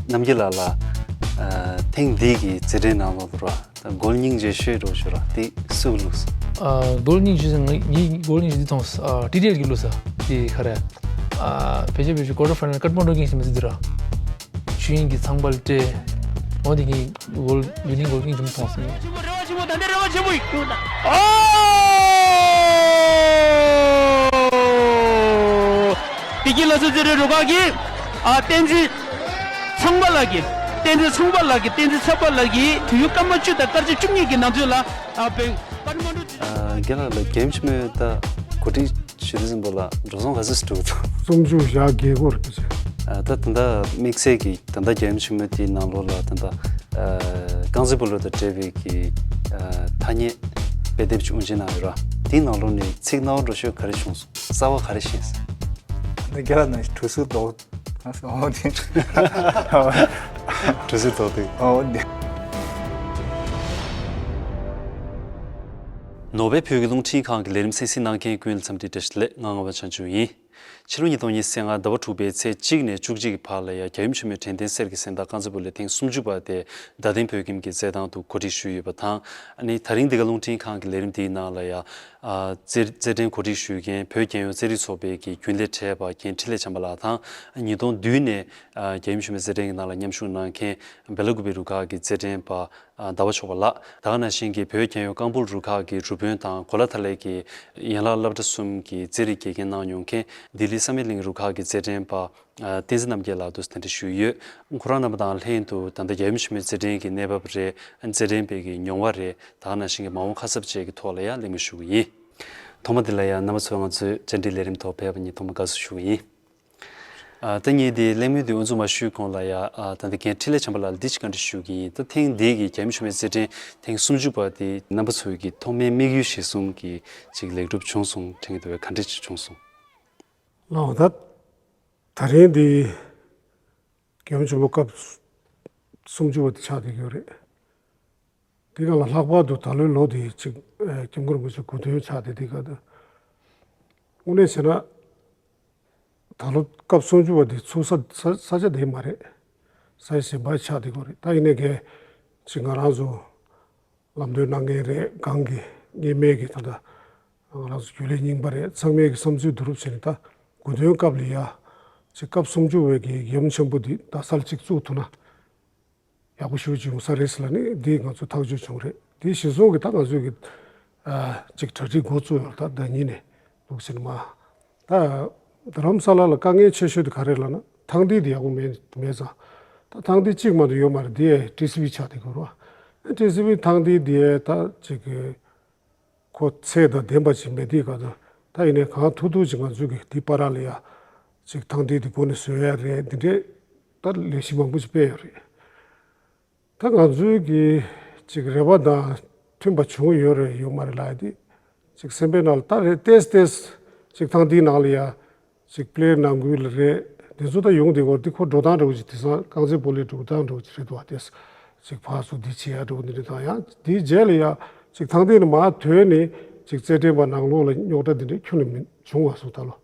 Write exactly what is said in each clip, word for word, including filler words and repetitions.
རྣམ་རྒྱལ་ལགས་ལ་ཨ་ཐེངས་འདི་གི་རྩེད་འགྲན་ནང་ལོགས་དུ་ར་ད་གོལ་སྙིང་རྗེ་ཤོས་འགྲོ་ཤོས་ར་དེ་སུ་གི་ལུགས་སོ། ཨ་གོལ་སྙིང་རྗེ་ཟེར་ང་ངའི་གོལ་སྙིང་རྗེ་འདི་མཐོང་སོང་། ཨ་ཊི་ཌི་ཨེལ་གི་ལུགས་སོ། དེ་ག་རེ། ཨ་ཕལ་ཆེར་ཕལ་ཆེར་ཀོར་ཊར་ཕའི་ནལ་ཀ་ཐ་མན་ཌུ་གིན་ཞིག་མི་ཚེ་འདི་ར། ཆུ་ཡིན་གྱི་ཚང་པ་ལ་སྤྲད། འོ་དེ་གིན་གོལ་ཡུ་ནིང་གོལ་སྙིང་རྗེ་མཐོང་སོང་། རེ་བ་ཆེན་པོ་ད་འདི་རེ་བ་ཆེན་པོ་ཡིན། ཨོ། བདེ་སྐྱིད་ལགས་སོ། རྩེད་རིགས་རུ་ཁག་གིས་ཨ་བསྟན་འཛིན་ཚངས་པ་ལགས་ཀྱིས་བསྟན་འཛིན་ཚངས་པ་ལགས་ཀྱིས་བསྟན་འཛིན་ཚངས་པ་ལགས་ཀྱིས་དུས་ཡུན་སྐར་མ་བཅུ་དང་སྐར་ཆ་བཅུ་གཉིས་ཀྱི་ནང་ཚུད་ལ་ཨ་བོད་ཀ་ཐ་མན་ཌུ། ཨ་རྒན་ལགས་ལ་རྒྱལ་ཡུམ་ཆེན་མོའི་ད་གོ་སྒྲིག་ཞུ་དུས་ཙམ་པ་ལ་འགྲོ་སོང་ག་ཚོད་འགྲོ་འདུག་སུམ་ཅུ་ཞེ་བརྒྱད་སྐོར་གྱི་ཆེད། ཨ་ད་ད་ལྟ་དམིགས་བསལ་གྱི་ད་ལྟ་རྒྱལ་ཡུམ་ཆེན་མོའི་དེའི་ནང་ལོགས་ལ་ད་ལྟ་ཨ་རྐང་རྩེད་སྤོ་ལོ་དང་འབྲེལ་བའི་གི་ཨ་ཐ་སྙད་དཔེ་དེབ་ཅིག་དབུ་འབྱེད་གནང་ཡོད་ར། དེའི་ནང་ལོགས་ནས་ཚིག་སྣང་བ་འགྲོ་ཤོས་ག་རེ་བྱུང་སོང་། གསར་བ་ག་རེ་ཤེས་སོང་། ད་རྒན་ལགས་ནས་གྲུ་ཟུར་ལོག་ཨོ་དེ། གྲུ་ཟུར་ཐོག་ཏུ། ཨོ་དེ། ནོར་ཝེ་བོད་ཀྱི་རླུང་འཕྲིན་ཁང་གི་ལས་རིམ་གསན་གཟིགས་གནང་མཁན་ཀུན་ལ་འཚམས་འདྲི་བཀྲ་ཤིས་བདེ་ལེགས། ང་རྔ་བ་བྱང་ཆུབ་ཡིན། ཕྱི་ལོ་ཉིས་སྟོང་ཉི་ཤུ་རྩ་ལྔ་ཟླ་བ་དྲུག་པའི་ཚེས་གཅིག་ནས་བཅུ་གཅིག་གི་བར་ལ་ཡ་རྒྱལ་ཡུམ་ཆེན་མོའི་དྲན་རྟེན་གསེར་གྱི་གཟེངས་རྟགས་རྐང་རྩེད་སྤོ་ལོའི་ཐེངས་སུམ་ཅུ་པ་དེ་རྡ་སྟེང་བོད་ཁྱིམ་གྱི་རྩེད་ཐང་དུ་གོ་སྒྲིག་ཞུས་ཡོད་པ་དང་། ཨ་ནི་ད་རིང་འདི་ག་རླུང་འཕྲིན་ཁང་གི་ལས་རིམ་འདིའི་ནང་ལ་ཡ། ཨ་རྩེད་རྩེད་འགྲན་གོ་སྒྲིག་ཞུ་མཁན་བོད་རྒྱལ་ཡོངས་རྩེད་རིགས་ཚོགས་པའི་གི་རྒྱུན་ལས་གྲས་པ་རྒན་འཕྲིན་ལས་བྱམས་པ་ལགས་དང་། ཉིས་སྟོང་བདུན་ནས་ཨ་རྒྱལ་ཡུམ་ཆེན་མོའི་རྩེད་འགྲན་གྱི་ནང་ལ་མཉམ་ཞུགས་གནང་མཁན་སྦེ་ལ་ཀུ་པེ་རུ་ཁག་གི་རྩེད་འགྲན་པ་ཨ་ཟླ་བ་མཆོག་པ་ལགས། ད་ག་ནང་བཞིན་གྱི་བོད་རྒྱལ་ཡོངས་རྐང་སྤོལ་རུ་ཁག་གི་དྲུང་དཔོན་དང་གོ་ལ་ཐ་ལའི་གི་ཡན་ལག་སློབ་གྲྭ་གསུམ་གྱི་རྩེད་རིགས་དགེ་རྒན་གནང་མྱོང་མཁན་ལྡི་ལི་བསམ་ཡས་གླིང་རུ་ཁག་གི་རྩེད་འགྲན་པ། ཨ་བསྟན་འཛིན་རྣམ་རྒྱལ་ལགས་འདུག་སེ་གདན་འདྲེན་ཞུས་ཡོད། ཁོ་རང་རྣམ་པ་དང་ལྷན་དུ་ད་ལྟ་རྒྱལ་ཡུམ་ཆེན་མོའི་རྩེད་འགྲན་གྱི་གནས་བབ་རེད། རྩེད་འགྲན་པའི་གི་མྱོང་བ་རེད། ད་ག་ནང་བཞིན་གྱི་མ་འོངས་ཁ་གསབ་བཅས་ཀྱི་ཐོག་ལ་ཡང་གླེང་མོལ་ཞུ་གི་ཡིན། ཐོག་མ་དེ་ལ་ཡང་རྣམ་པ་ཚོས་ང་ཚོའི་བཅར་འདྲི་ལས་རིམ་ཐོག་ཕེབས་པ་ཉིད་ཐོག་མ་དགའ་བསུ་ཞུ་གི་ཡིན། ཨ་ད་ངས་དེ་གླེང་མོལ་དེ་དབུ་འཛུགས་མ་ཞུས་གོང་ལ་ཡང་ཨ་ད་ལྟ་རྒན་འཕྲིན་ལས་བྱམས་པ་ལགས་ལ་འདི་ཅིག་བཀའ་འདྲི་ཞུ་གི་ཡིན། ད་ཐེངས་འདིའི་གི་རྒྱལ་ཡུམ་ཆེན་མོའི་རྩེད་འགྲན་ཐེངས་སུམ་ཅུ་པ་དེ་རྣམ་པ་ཚོའི་གི་ཐོག་མའི་དམིགས་ཡུལ་གཞིར་བཟུང་གི་ཅིག་ལེགས་གྲུབ་བྱུང་སོང་དྲན་གྱི་འདུག་པས། ག་འདྲ་ཅིག་བྱུང་སོང་། ལགས་འོང་ད། ད་རིང་འདི་རྒྱལ་ཡུམ་ཆེན་མོ་སྐབས་སུམ་ཅུ་པ་དེ་ཆགས་བསྡད་ཡོད་རེད། དེ་ག་ལ་ལྷག་པར་དུ་ད་ལོའི་ལོ་འདི་ཅིག་ཨ་སྐྱབས་མགོན་རིན་པོ་ཆེ་སྐུ་མདུན་ཆགས་བསྡད་དེ་ག་ད། དངོས་གནས་བྱས་ན་ད་ལོ་སྐབས་སུམ་ཅུ་པ་འདི་ཚུགས་ས་ས་ས་ཆ་དེ་མ་རེད། ས་ཆ་གཞན་པ་ཆགས་བསྡད་ཡོད་རེད། ད་ཡིན་ནའི་གལ་ཅིག་ང་རང་ཚོ་ལམ་སྟོན་གནང་མཁན་རེད། སྒང་གི་སྔོན་མའི་གི་ད་ལྟ་ང་རང་ཚོ་རྒྱུན་ལས་རྙིང་པ་རེད། ཚང་མས་ཀྱི་བསམ་ཚུལ་བསྡུ་རུབ་བྱས་ནས་ད་དགུང་སྟོན་སྐབས་ལ་ཡ་ཅིག་སྐབས་སུམ་ཅུ་པའི་གི་རྒྱལ་ཡུམ་ཆེན་པོ་འདི་རྡ་སར་ཅིག་བཙུགས་ཐུབ་ན་ཡག་པོ་ཞེ་པོ་ཅིག་ཡོང་ས་རེད་ཟེར་ལབ་ནས་འདི་ང་ཚོ་ཐག་གཅོད་བྱུང་རེད། འདི་གཞིར་བཟུང་གི་ད་ང་ཚོས་གི་ཨ་ཅིག་གྲ་སྒྲིག་འགོ་བཙུགས་ཡོད། ད་ཟླ་གཉིས་ནས་འདུག་ཟེར་མ། ད་རྡ་རམ་ས་ལ་ལ་དཀའ་ངལ་ཆེ་ཤོས་དེ་ག་རེ་ལབ་ན་ཐང་རྡུལ་དེ་ཡག་པོ་མེད་མེད་ཙང་། ད་ཐང་རྡུལ་གཅིག་མ་གཏོགས་ཡོད་མ་རེད། དེ་ཊི་སི་བི་ཆགས་བསྡད་ཡོད་རེད་བ། ཊི་སི་བི་ཐང་རྡུལ་དེ་ད་ཅིག་གི་ཁོ་ཚད་དང་ལྡན་པ་ཅིག་མེད་དུས་ག་ད། ད་ཡིན་ནའི་གང་ཐུབ་ཐུབ་ཅིག་ང་ཚོས་གི་འདི་བར་ལ་ཡ་ཅིག་ཐང་རྡུལ་དེ་སྒོ་ནས་བཟོ་ཡ་རེད། འདི་འདྲའི་ད་ལས་གཞི་མང་པོ་ཅིག་སྤེལ་ཡོད་རེད། ད་ང་ཚོའི་གི་ཅིག་རེ་བ་དང་མཐུན་པ་བྱུང་ཡོད་རེད་ཡོད་མ་རེད་ལབ་ཡ་དེ་ཅིག་སེམས་པའི་ནང་ལ་ད་རེད། ཏེས་ཏེས་ཅིག་ཐང་རྡུལ་ནང་ལ་ཡ་ཅིག་པི་ལེ་ནང་ཁུལ་ལ་རེད། དེ་ཚོ་ད་ཡོང་དེ་གོ་དེ་ཁོ་འགྲོ་སྟངས་འདྲ་བོ་ཅིག་དེང་སང་རྐང་རྩེད་སྤོ་ལོའི་འགྲོ་སྟངས་འདྲ་བོ་ཅིག་རེད་འདུག་བ། ཏེས་ཅིག་ཕར་ཚུར་འདི་བྱེད་ཡ་འདྲ་བོ་འདི་འདྲ་དང་ཡང་དེའི་རྗེས་ལ་ཡ་ཅིག་ཐང་རྡུལ་ནས་མར་ཐོན་ནས་ཅིག་རྩེད་འགྲན་པ་ནང་ལོགས་ལ་རྙོག་དྲ་འདི་འདྲ་ཁྱོན་ནས་མི་བྱུང་བ་སོང་ད་ལོ།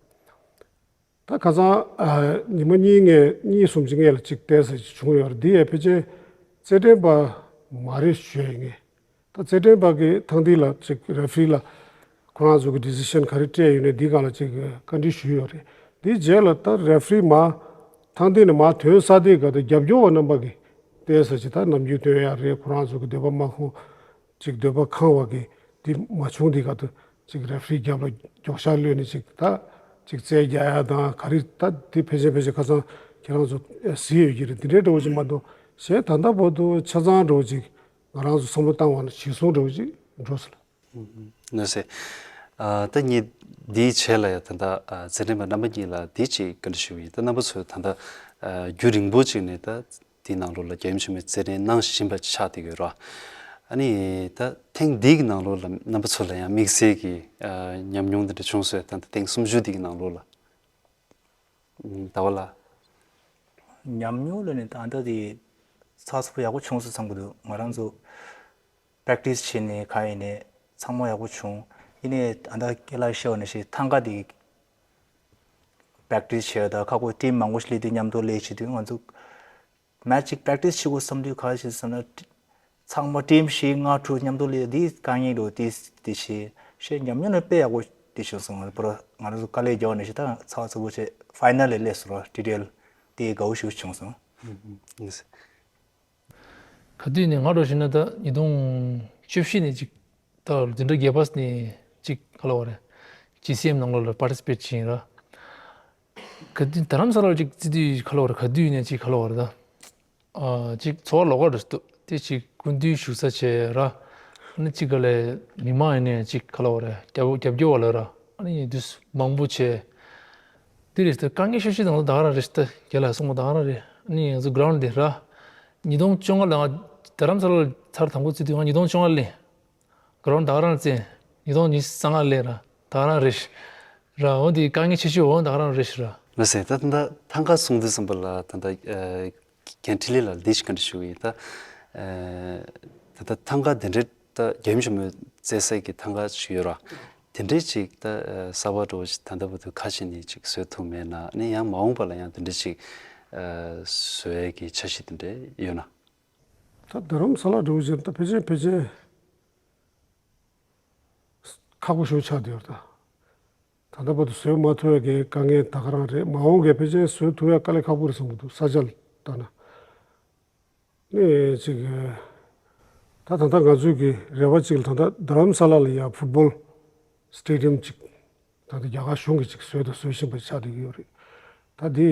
ད་ཁ་སང་ཨ་ཉི་མ་གཉིས་སྔོན་གཉིས་གསུམ་ཅིག་སྔོན་ལ་ཅིག་ཏེས་ཅིག་བྱུང་ཡོད་རེད། འདི་ཡང་ཕལ་ཆེར་རྩེད་འགྲན་པ་མ་རེད་ཞུ་ཡ་ཡིན། ད་རྩེད་འགྲན་པ་གི་ཐང་རྡུལ་ལ་ཅིག་རེ་ཕི་རི་ལ་ཁོ་རང་ཚོ་གི་ཌི་སི་ཤན་ག་རེ་སྤྲད་ཡོད་ནས་འདི་སྒང་ལ་ཅིག་བཀའ་འདྲི་ཞུས་ཡོད་རེད། འདིའི་རྗེས་ལ་ད་རེ་ཕི་རི་མ་ཐང་རྡུལ་ནས་མ་ཐོན་ས་དེ་ག་ད་རྒྱབ་སྐྱོར་བ་རྣམ་པ་གི་ཏེས་ཅིག་ད་ནམ་རྒྱུན་སྟོན་ཡ་རེད། ཁོ་རང་ཚོ་གི་འདོད་པ་མ་ཁོང་ཅིག་འདོད་པ་ཁེངས་པ་གི་འདི་མ་བྱུང་། འདི་ག་ད་ཅིག་རེ་ཕི་རི་རྒྱབ་ལ་མགྱོགས་ཤར་གློད་ནས་ཅིག་ད་ཅིག་རྩལ་རྒྱག་ཡ་དང་ག་རེ་ད་འདི་ཕལ་ཆེར་ཕལ་ཆེར་ཁ་སང་ཁྱེད་རང་ཚོ་གཟིགས་ཡོད་ཀྱི་རེད། འདི་འདྲའི་འདྲ་བོ་ཅིག་མ་གཏོགས་གཞན་ད་ལྟ་བར་དུ་ཆ་ཚང་འདྲ་བོ་ཅིག་ང་རང་ཚོ་བསམ་བློ་བཏང་བ་ན་གཞིར་བཟུང་འདྲ་བོ་ཅིག་འགྲོ་སོང་ལ། ནོར་སྲིད། ཨ་ད་ངས་འདིའི་ཆེད་ལ་ཡང་ད་ལྟ་ཨ་རྩེད་འགྲན་པ་རྣམ་པ་གཉིས་ལ་འདི་ཅིག་བཀའ་འདྲི་ཞུ་གི་ཡིན། ད་རྣམ་པ་ཚོས་ད་ལྟ་ཨ་རྒྱུན་རིང་པོ་ཅིག་ནས་ད་འདིའི་ནང་ལོགས་ལ་རྒྱལ་ཡུམ་ཆེན་མོའི་རྩེད་འགྲན་གནང་བཞིན་པ་ཆགས་བསྡད་ཡོད་ར། ཨ་ནི་ད་ཐེངས་འདིའི་གི་ནང་ལོགས་ལ་རྣམ་པ་ཚོ་ལ་ཡང་དམིགས་བསལ་གྱི་ཨ་ཉམས་མྱོང་འདི་འདྲ་བྱུང་སོང་། ད་ལྟ་ཐེངས་སུམ་ཅུ་འདི་གི་ནང་ལོགས་ལ། ཟླ་བ་ལགས། ཉམས་མྱོང་ལ་ནི་ད་ལྟ་དེ་ཚགས་ཚུད་པོ་ཡག་པོ་བྱུང་སོང་བསམ་གྱི་འདུག་ང་རང་ཚོ་པེག་ཊིས་བྱས་ནས་གང་ཡིན་ནས་ཚང་མ་ཡག་པོ་བྱུང་། ཡིན་ནའི་ད་ལྟ་རྒན་ལགས་བཤད་པ་ནང་བཞིན་ཐང་ག་དེ་པེག་ཊིས་བྱས་ད་ཁག་པོ་ཊིམ་མང་པོ་ཞིག་སླེབས་དུས་མཉམ་དུ་སླེབས་བྱེད་དུས་ང་ཚོ་ མེ་ཆི་ཅིག་པེ་རེག་ཊི་སི་བྱེད་དགོས་བསམ་དུས་ག་རེ་བྱེད་བསམ་ན། ཚང་མ་ཊིམ་བཞི་ལྔ་དྲུག་མཉམ་དུ་སླེབས་དེ་དཀའ་ངལ་འགྲོ་དེ་དེ་བྱས་ཤེས་ཉམས་མྱོང་ནི་དཔེ་ཡག་པོ་དེ་བྱུང་སོང་། ང་ཚོ་པོ་ར་ང་རང་ཚོ་དཀའ་ལས་རྒྱག་ནས་ཤི་ད་ཚགས་ཚུད་པོ་བྱས་ཕའི་ནལ་ལ་སླེབས་སོང་ར་ཊི་ཌི་ཨེལ་དེ་དགའ་བོ་ཞིག་བྱུང་སོང་། ཨུམ་ཨུམ་ཡིན་ཟེར། ག་དུས་ནས་ང་འགྲོ་བཞིན་ན་ད་ཉིས་སྟོང་བཅུ་བཞི་ནས་ཅིག་ད་འཛིན་གྲྭ་བརྒྱད་པ་ནས་ཅིག་ག་ལ་བ་རེད། ཇི་སི་ཨེམ་ནང་ལོགས་ལ་པར་ཊི་སི་པེཊ་བྱས་ཡིན་ར། ག་དུས་རྡ་རམ་ས་ལ་ཅིག་བརྩི་དུས་ག་ལ་བ་རེད། ག་དུས་ནས་ཅིག་ག་ལ་བ་རེད་ད། ཨ་ཅིག་འཚོ་བ་ལོགས་ཀ་རེད་འདུག་དེ་ཅིག་སྐུ་མདུན་བཞུགས་ས་བྱས་ར། ཨ་ནི་ཅིག་ག་ལས་མི་མང་ཡིན་ནས་ཅིག་ག་ལ་བ་རེད། རྒྱབ་རྒྱབ་སྐྱོར་བ་ལ་ར། ཨ་ནི་དུས་མང་པོ་བྱས། དེ་རེད་ད་དཀའ་ངལ་ཤོད་ཤི་དང་ད་ག་རང་རེད་ད་རྒན་ལགས་གསུངས་པ་ད་ག་རང་རེད། ཨ་ནི་ང་ཚོ་གྷ་རའུན་ཌི་དེ་ར། ཉིས་སྟོང་བཅོ་ལྔ་ལ་ང་རྡ་རམ་ས་ལ་ཚར་དང་པོ་བརྩི་དུས་ང་ཉིས་སྟོང་བཅོ་ལྔ་ལ་གྷ་རའུན་ཌི་ད་ག་རང་བརྩི། ཉིས་སྟོང་ཉི་ཤུ་རྩ་ལྔ་ལ་ར་ད་ག་རང་རེད་ཤི་ར། འོ་དེ་དཀའ་ངལ་ཆེ་ཤོས་འོ་ད་ག་རང་རེད་ཤི་ར། ལགས་སེ། ད་ད་ཐང་ག་གསུང་དུས་ཙམ་པ་ལ་ད་ད་རྒན་འཕྲིན་ལས་ལགས་འདི་ཞིག་ག་འདྲ་ཞུ་གི་ཡིན་ད། ད་ད་ཐང་ག་དེ་འདྲའི་ད་རྒྱལ་ཡུམ་ཆེན་མོའི་བཙལ་སའི་གི་ཐང་ག་ཞིག་ཡོད་ར། དེ་འདྲའི་ཅིག་ད་གསར་པ་འགྲོ་ཞིག་ད་ལྟ་བར་དུ་ཁ་ཕྱེ་ནས་ཅིག་བཟོས་ཐུབ་མེད་ན་ནི་ཡང་མ་འོངས་པ་ལ་ཡང་དེ་འདྲའི་ཅིག་བཟོ་ཡས་ཀྱི་འཆར་གཞི་དེ་འདྲ་ཡོད་ན། ད་རྡ་རམ་ས་ལ་འགྲོ་བཞིན་ད་ཕལ་ཆེར་ཕལ་ཆེར་ཁག་པོ་ཞིག་ཆགས་བསྡད་ཡོད་ད། ད་ལྟ་བར་དུ་བཟོས་མ་ཐུབ་ཡ་གི་དཀའ་ངལ་ད་ག་རང་རེད། མ་འོངས་གི་ཕལ་ཆེར་བཟོས་ཐུབ་ཡ་དཀའ་ལས་ཁག་པོ་རེད་བསམ་གྱི་འདུག་ས་ཆ་ལ་ལྟ་ན། ནས་ཅིག་ད་ད་ལྟ་ང་ཚོའི་གི་རེ་བ་ཅིག་ལ་ད་ལྟ་རྡ་རམ་ས་ལ་ལ་ཡ་ཕུཊ་བོལ་སི་ཊེ་ཌི་ཡམ་ཅིག་ད་ལྟ་རྒྱ་གར་གཞུང་གིས་ཅིག་བཟོས་དང་བཟོ་བཞིན་པ་ཆགས་བསྡད་ཀྱི་ཡོད་རེད། ད་དེ་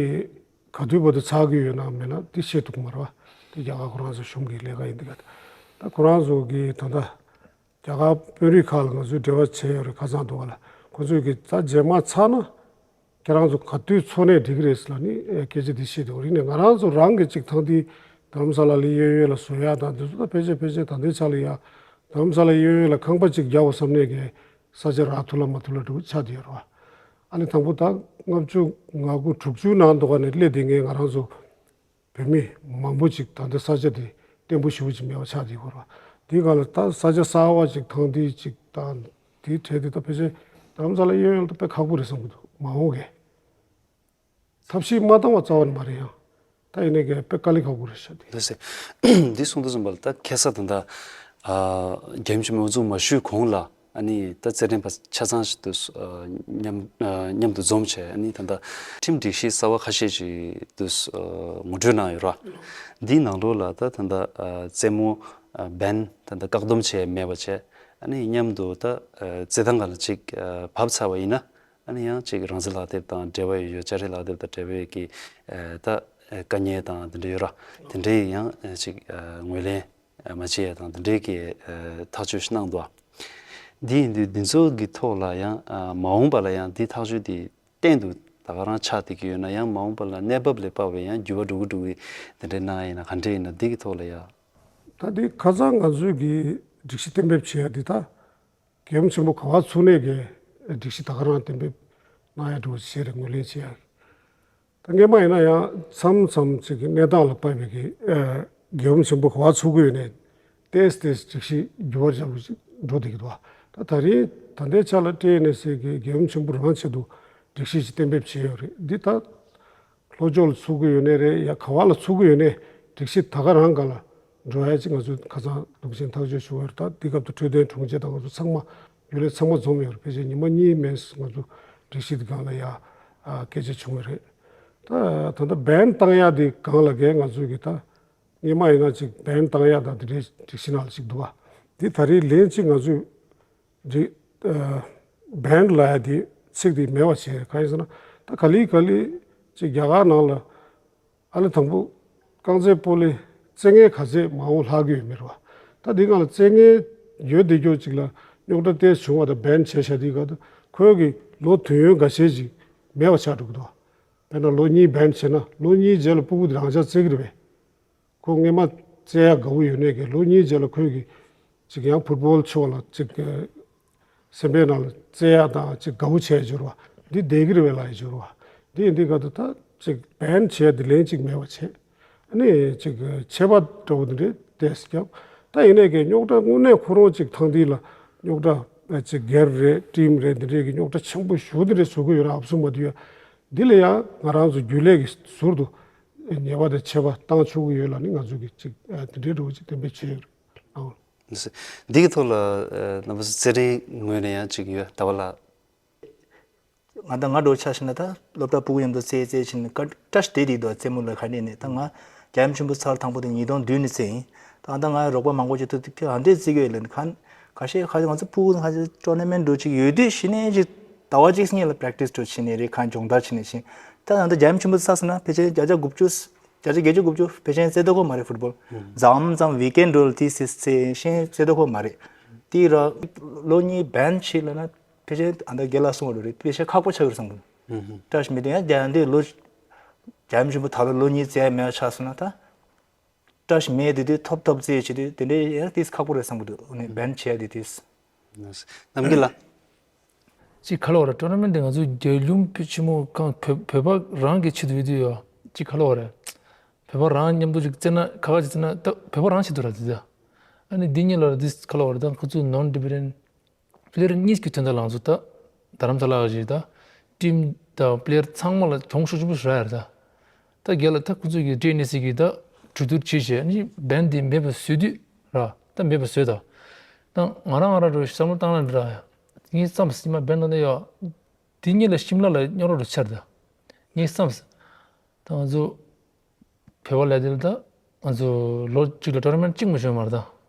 ག་དུས་བར་དུ་ཚར་གི་ཡོད་ན་མེད་ན་དེ་ཤེས་ཐུབ་ཀྱི་མ་རེད་བ། དེ་རྒྱ་གར་ཁོ་རང་ཚོ་གཞུང་གི་ལས་ཀ་ཡིན་འདི་ག་ད་ཁོ་རང་ཚོ་གི་ད་ལྟ་རྒྱ་གར་དཔོན་རིགས་ཁག་ལ་ང་ཚོས་འབྲེལ་བ་བྱས་ཡོད་རེད། ཁ་སང་དུ་བ་ལ་ཁོ་ཚོས་གི་ད་རྗེས་མ་ཚར་ན་ཁྱེད་རང་ཚོ་ག་དུས་འཚོགས་ནས་འགྲིག་གི་རེད་ཟེར་ལ་ནི་སྐད་ཆ་འདི་བཤད་འདུག་རིང་ནས་ང་རང་ཚོ་རང་གི་ཅིག་ཐང་འདི་རྡ་རམ་ས་ལ་ལ་གཡས་གཡོན་ལ་བཟོ་ཡ་དང་འདི་ཚོ་ད་ཕལ་ཆེར་ཕལ་ཆེར་ད་ལྟའི་ཆ་ལ་ཡ་རྡ་རམ་ས་ལ་གཡས་གཡོན་ལ་ཁང་པ་ཅིག་རྒྱག་འོ་བསམ་ནས་གི་ས་ཆ་རག་ཐུབ་ལ་མ་ཐུབ་ལ་འགྲོ་ཆགས་བསྡད་ཡོད་རེད་བ། ཨ་ནི་དང་པོ་ད་ལྔ་བཅུ་ང་དགུ་དྲུག་ཅུ་ནང་དུ་ག་ནས་སླེབས་བསྡད་མཁན་ང་རང་ཚོ་བོད་མི་མང་པོ་ཅིག་ད་ལྟ་ས་ཆ་དེ་བརྟན་པོ་ཞེ་པོ་ཅིག་མེད་པ་ཆགས་བསྡད་ཡོད་རེད་བ། དེའི་སྒང་ལ་ད་ས་ཆ་གསར་བ་ཅིག་ཐང་དེ་ཅིག་དང་དེའི་གྲས་དེ་ད་ཕལ་ཆེར་རྡ་རམ་ས་ལ་གཡས་གཡོན་ལ་ད་དཔེ་ཁག་པོ་རེད་བསམ་གྱི་འདུག་མ་འོངས་གི་ཐབས་ཤེས་མ་བཏང་བ་རྩ་བ་ནས་མ་རེད། ཡང་ད་ཡིན་ནའི་གི་དཔེ་དཀའ་ལས་ཁག་པོ་རེད་ཤག་དེ། འདི་ཟེར། འདི་གསུང་དུས་ཙམ་པ་ལ་ད་ཁ་སང་ད་ལྟ་ཨ་རྒྱལ་ཡུམ་ཆེན་མོ་དབུ་འཛུགས་མ་ཞུས་གོང་ལ་ཨ་ནི་ད་རྩེད་འགྲན་པ་ཆ་ཚང་ཞིག་ཏུ་ཨ་མཉམ་ཨ་མཉམ་དུ་འཛོམས་བྱས་ཨ་ནི་ད་ལྟ་ཁྲིམས་སྒྲིག་གཞི་གསར་བ་ཁ་ཤས་ཤིག་ཏུ་ཨ་ངོ་སྤྲོད་གནང་ཡོད་ར། འདིའི་ནང་ལོགས་ལ་ད་ད་ལྟ་ཨ་རྩེད་མོ་ཨ་བན་ད་ལྟ་བཀག་སྡོམ་བྱས་མེད་པ་བྱས་ཨ་ནི་མཉམ་དུ་ད་ཨ་རྩེད་ཐང་སྒང་ལ་ཅིག་ཨ་བབས་ཚར་བ་ཡིན་ན། ཨ་ནི་ཡང་ཅིག་རང་བཙན་ལག་དེབ་དང་འབྲེལ་བ་ཡོད་ཡོད་ལྕགས་རི་ལག་དེབ་དང་འབྲེལ་བའི་གི་ཨེ་ད་ཨེ་དཀའ་ངལ་དང་དེ་འདྲ་ཡོད་ར། དེ་འདྲའི་ཡང་ཨེ་ཅིག་ཨེ་ངོས་ལེན་ཨེ་མ་བྱེད་ཡ་དང་དེ་འདྲའི་གི་ཨེ་ཐག་གཅོད་ཞིག་གནང་འདུག་འདི་ཡིན་དུས་འདི་ཚོ་གི་ཐོག་ལ་ཡང་ཨ་མ་འོངས་པ་ལ་ཡང་འདི་ཐག་གཅོད་འདི་གཏན་དུ་ད་ག་རང་ཆགས་བསྡད་ཀྱི་ཡོད་ན་ཡང་མ་འོངས་པ་ལ་གནས་བབ་ལས་དཔག་པའི་ཡང་འགྱུར་བ་འགྲོ་གི་འགྲོ་གི་དེ་འདྲའི་གནང་ཡ་ཡིན་ན་ག་འདྲ་ཡིན་ན་འདི་གི་ཐོག་ལ་ཡང་། ད་འདི་ཁ་སང་ང་ཚོས་གི་སྒྲིག་གཞི་གཏན་འབེབས་བྱེད་ཡ་འདི་ད། རྒྱལ་ཡུམ་ཆེན་པོ་ག་པར་ཚུགས་ནས་ཀྱི་སྒྲིག་གཞི་ད་ག་རང་གཏན་འབེབས་གནང་ཡ་འགྲོ་བྱེད་རེད་ངོས་ལེན་བྱེད་ཡ། ད་སྔས་མ་ཡིན་ན་ཡང་མཚམས་མཚམས་ཅིག་གི་གནས་སྟངས་ལ་དཔག་པའི་གི་རྒྱལ་ཡུམ་ཆེན་པོ་ག་པར་ཚུགས་ཀྱི་ཡོད་ནས་ཏེས་ཏེས་སྒྲིག་གཞི་འགྱུར་བ་འཇགས་པ་ཅིག་འགྲོ་བསྡད་ཀྱི་འདུག་ད་ད་རེས་ད་ལྟའི་ཆ་ལ་ཏྲེ་ནས་སའི་གི་རྒྱལ་ཡུམ་ཆེན་པོ་རང་ཆེད་དུ་སྒྲིག་གཞི་ཅིག་གཏན་འབེབས་བྱས་ཡོད་རེད་འདི་ད། ལྷོ་ཕྱོགས་ལ་ཚུགས་ཀྱི་ཡོད་ནའི་རེད་ཡ་ག་བ་ལ་ཚུགས་ཀྱི་ཡོད་ནའི་སྒྲིག་གཞི་ད་ག་རང་སྒང་ལ་འགྲོ་ཡ་ཅིག་ང་ཚོས་ཁ་སང་ལུགས་ཅན་ཐག་གཅོད་ཞུ་བར་ད་འདི་སྐབས་དུ་འཕྲོད་བསྟེན་དྲུང་ཆེ་དང་ང་ཚོ་ཚང་མ་རྒྱུན་ལས་ཚང་མ་འཛོམས་ཡོད་རེད། ཕལ་ཆེར་ཉི་མ་གཉིས་མིན་ང་ཚོ་སྒྲིག་གཞི་འདི་སྒང་ལ་ཡ་སྐད་ཆ་བྱུང་བ་རེད། ད་ད་ལྟ་བན་བཏང་ཡ་འདི་སྒང་ལ་གས་ང་ཚོས་གི་ད་སྔས་མ་ཡིན་ན་ཅིག་བན་བཏང་ཡ་ད་འདི་འདྲའི་སྒྲིག་གཞི་ནང་ལ་ཅིག་འདུག་བ། འདི་ད་རེས་ལན་གཅིག་ང་ཚོས་རེད། ཨ་བན་ལབ་ཡ་དེ་ཚིག་དེ་མེད་པ་བྱས་གང་ཡིན་ཟེར་ན་ད་ག་ལེ་ག་ལེ་ཅིག་རྒྱ་གར་ནང་ལ་ཨ་ལེ་དང་པོ་རྐང་རྩེད་སྤོ་ལོའི་རྩེད་མཁན་ག་ཚད་མང་བོ་ལྷག་གི་ཡོད་མེད་རེད་བ། ད་དེ་སྒང་ལ་རྩེད་མཁན་ཡོད་བསྡད་རྒྱུ་ཅིག་ལ་རྙོག་དྲ་ཏོག་ཙམ་བྱུང་བ་དང་བན་བྱས་བཞག་དུས་ག་ད་ཁོས་གི་ལོ་དུས་ཡུན་འགའ་ཤས་ཅིག་མེད་པ་ཆགས་འགྲོ་གི་འདུག་དཔེར་ན་ལོ་གཉིས་བན་བྱས་ན་ལོ་གཉིས་རྗེས་ལ་སྤུ་གུ་དེ་རང་འཇགས་རྩེད་ཀྱི་རེད་པས། ཁོ་སྔས་མ་རྩེ་ཡག་དགའ་བོ་ཡོད་ནས་ཀྱི་ལོ་གཉིས་རྗེས་ལ་ཁོས་ཀྱི་ཅིག་ཡང་ཕུཊ་བོལ་ཕྱོགས་ལ་ཅིག་སེམས་པའི་ནང་ལ་རྩེ་ཡག་དང་ཅིག་དགའ་བོ་བྱས་འབྱོར་བ་འདི་བསྡད་ཀྱི་རེད་བས་ལ་ཡི་འབྱོར་བ་འདི་ཡིན་དུས་ག་ད་ད་ཅིག་བན་བྱས་འདི་ལན་ཅིག་མེད་པ་བྱས་ཨ་ནི་ཅིག་ཆད་པ་འདྲ་བོ་འདི་འདྲས་ཏེས་བརྒྱབ། ད་ཡིན་ནས་ཀྱི་རྙོག་དྲ་དངོས་གནས་ཁོ་རང་ཅིག་ཐང་འདི་ལ་རྙོག་དྲ་ཅིག་སྒེར་རེད་ཊིམ་རེད་འདི་འདྲས་ཀྱི་རྙོག་དྲ་ཆེན་པོ་ཞུ་འདི་འདྲས་བཟོ་གི་ཡོད་ན་ཨབ་སུ་མ་དུ་ཡ་འདི་ལ་ཡང་ང་རང་ཚོ་རྒྱུན་ལས་ཀྱི་ཟུར་དུ། ཉེས་པ་དང་ཆད་པ་བཏང་ཆོག་གི་ཡོད་ལབ་ནས་ང་ཚོ་གིས་ཅིག་དེ་འདྲའི་འགྲོ་ཅིག་གཏན་འབེབས་བྱས་ཡོད་རེད། ཨང་། འདི་གི་ཐོག་ལ་རྣམ་པ་ཚོ་རྩེད་འགྲན་ངོས་ནས་ཡང་ཅིག་ཡོད་ཟླ་བ་ལགས། ང་དང་ང་འགྲོ་ཆ་ཤི་ན་ད་སློབ་གྲྭ་ཕྲུ་གུ་མཉམ་དུ་རྩེད་རྩེད་ཕྱིན་ནས་བཀྲ་ཤིས་བདེ་ལེགས་འདུག་རྩེད་མོ་ལ་ག་ནས་ནས་ད་ང་རྒྱལ་ཡུམ་ཆེན་པོ་ཚར་དང་པོ་དེ་ཉིས་སྟོང་བདུན་ནས་རྩེད་ཡིན། ད་ང་དང་ང་རོགས་པ་མང་པོ་ཅིག་ཐུག་ཐུག་ཨ་འདྲས་རྩེད་གི་ཡོད་ལ་ཁ་ཁ་ཤས་ཁ་ཤས་ང་ཚོ་ཕྲུ་གུ་ཁ་ཤས་ཊོར་ན་མེན་འགྲོ་ཅིག་ཡོད་དུས་ཤི་ནས་ཅིག་ཟླ་བ་གཅིག་གཉིས་ལ་པྲེག་ཊི་སི་འགྲོ་ཕྱིན་ནས་རེད་ཁ་སྦྱོང་བརྡར་ཕྱིན་ནས་ཕྱིན། ད་ང་ཚོ་རྒྱལ་ཡུམ་ཆེན་པོ་ཚར་སོང་ན་ཕལ་ཆེར་བརྒྱ་ཆ་དགུ་བཅུ་བརྒྱ་ཆ་བརྒྱད་ཅུ་དགུ་བཅུ་ཕལ་ཆེར་རྩེད་ཐུབ་ཀྱི་མ་རེད་ཕུཊ་བོལ། མཚམས་མཚམས་ཝིག་ཨེན་འགྲོ་ལ་དེ་སྲིད་རྩེད་ཤེས་རྩེད་ཐུབ་ཀྱི་མ་རེད། དེ་ར་ལོ་གཉིས་བན་བྱས་ལ་ན། ཕལ་ཆེར་ཨ་མདའ་རྒན་ལགས་གསུང་བ་རེད། ཕལ་ཆེར་ཁག་པོ་ཆགས་ཀྱི་རེད་བསམ་གི་འདུག་བཀྲ་ཤིས་མེད་དུས་ཡང་རྒྱ་འདི་ལོ་རྒྱ་ཡུམ་ཆེན་པོ་ད་ལོ་ལོ་གཉིས་རྩེ་ཡ་མེད་ཆགས་སོང་ན་ད། བཀྲ་ཤིས་མེད་དུས་དུས་ཐོབ་ཐོབ་རྩེ་བྱེད་དུས་དེ་འདྲའི་ཡང་ཏིས་ཁག་པོ་རེད་བསམ་གི་འདུག་ཨ་ནི་བན་བྱེད་ཡ་དེ་ཏིས། རྣམ་རྒྱལ་ལགས། ཅིག་ག་ལ་བ་རེད། ཊོར་ན་མེན་ཊི་ང་ཚོ་རྒྱལ་ཡུམ་ཆེན་མོ་གང་བོད་བོད་པ་རང་གི་ཆེད་དུ་ཡོད་དུས་ཡོད་ཅིག་ག་ལ་བ་རེད། བོད་པ་རང་མཉམ་དུ་ཅིག་རྩེ་ན་ཁ་ཁ་ཅིག་རྩེ་ན་ད་བོད་པ་རང་ཆེད་དུ་ར་དེ་ད། ཨ་ནི་འདི་གཉིས་ལ་ར་ཏིས་ག་ལ་བ་རེད། ད་ཁོ་ཚོ་ནོན་ཌི་ཕེ་རེན་པི་ལེ་ཡར་གཉིས་ཀྱི་དོན་དག་ལ་ང་ཚོ་ད་རྡ་རམ་ས་ལ་ག་ཞིག་ད་ཊིམ་དང་པི་ལེ་ཡར་ཚང་མ་ལ་གྱོང་ཤུགས་ཆེན་པོ་ཞིག་རག་ཡ་རེད་ད། ད་རྒྱལ་ལ་ད་ཁོ་ཚོ་གི་ཊི་ཨེན་ཨེ་སི་གི་ད་གྲོས་བསྡུར་བྱས་བྱས་ཨ་ནི་བན་དེ་མེད་པ་བཟོས་དུས་ར་ད་མེད་པ་བཟོས་ད། ད་ང་རང་ང་རང་རུ་བསམ་བློ་བཏང་ན་འདྲ་ཡ་ངས་བསམ་སྲིད་མ་བན་ད་ནི་ཡོད། དེ་གཉིས་ལ་ཤིམ་ལ་ལ་རྙོག་ར་རུ་ཆར་ད། ངས་བསམ་ད་ང་ཚོ། བོད་པ་ལ་དེ་ལ་ད་ང་ཚོ་ལོ་གཅིག་ལ་ཊོར་ན་མེན་ཊི་གཅིག་མ་བྱུང་མ་རེད་ད།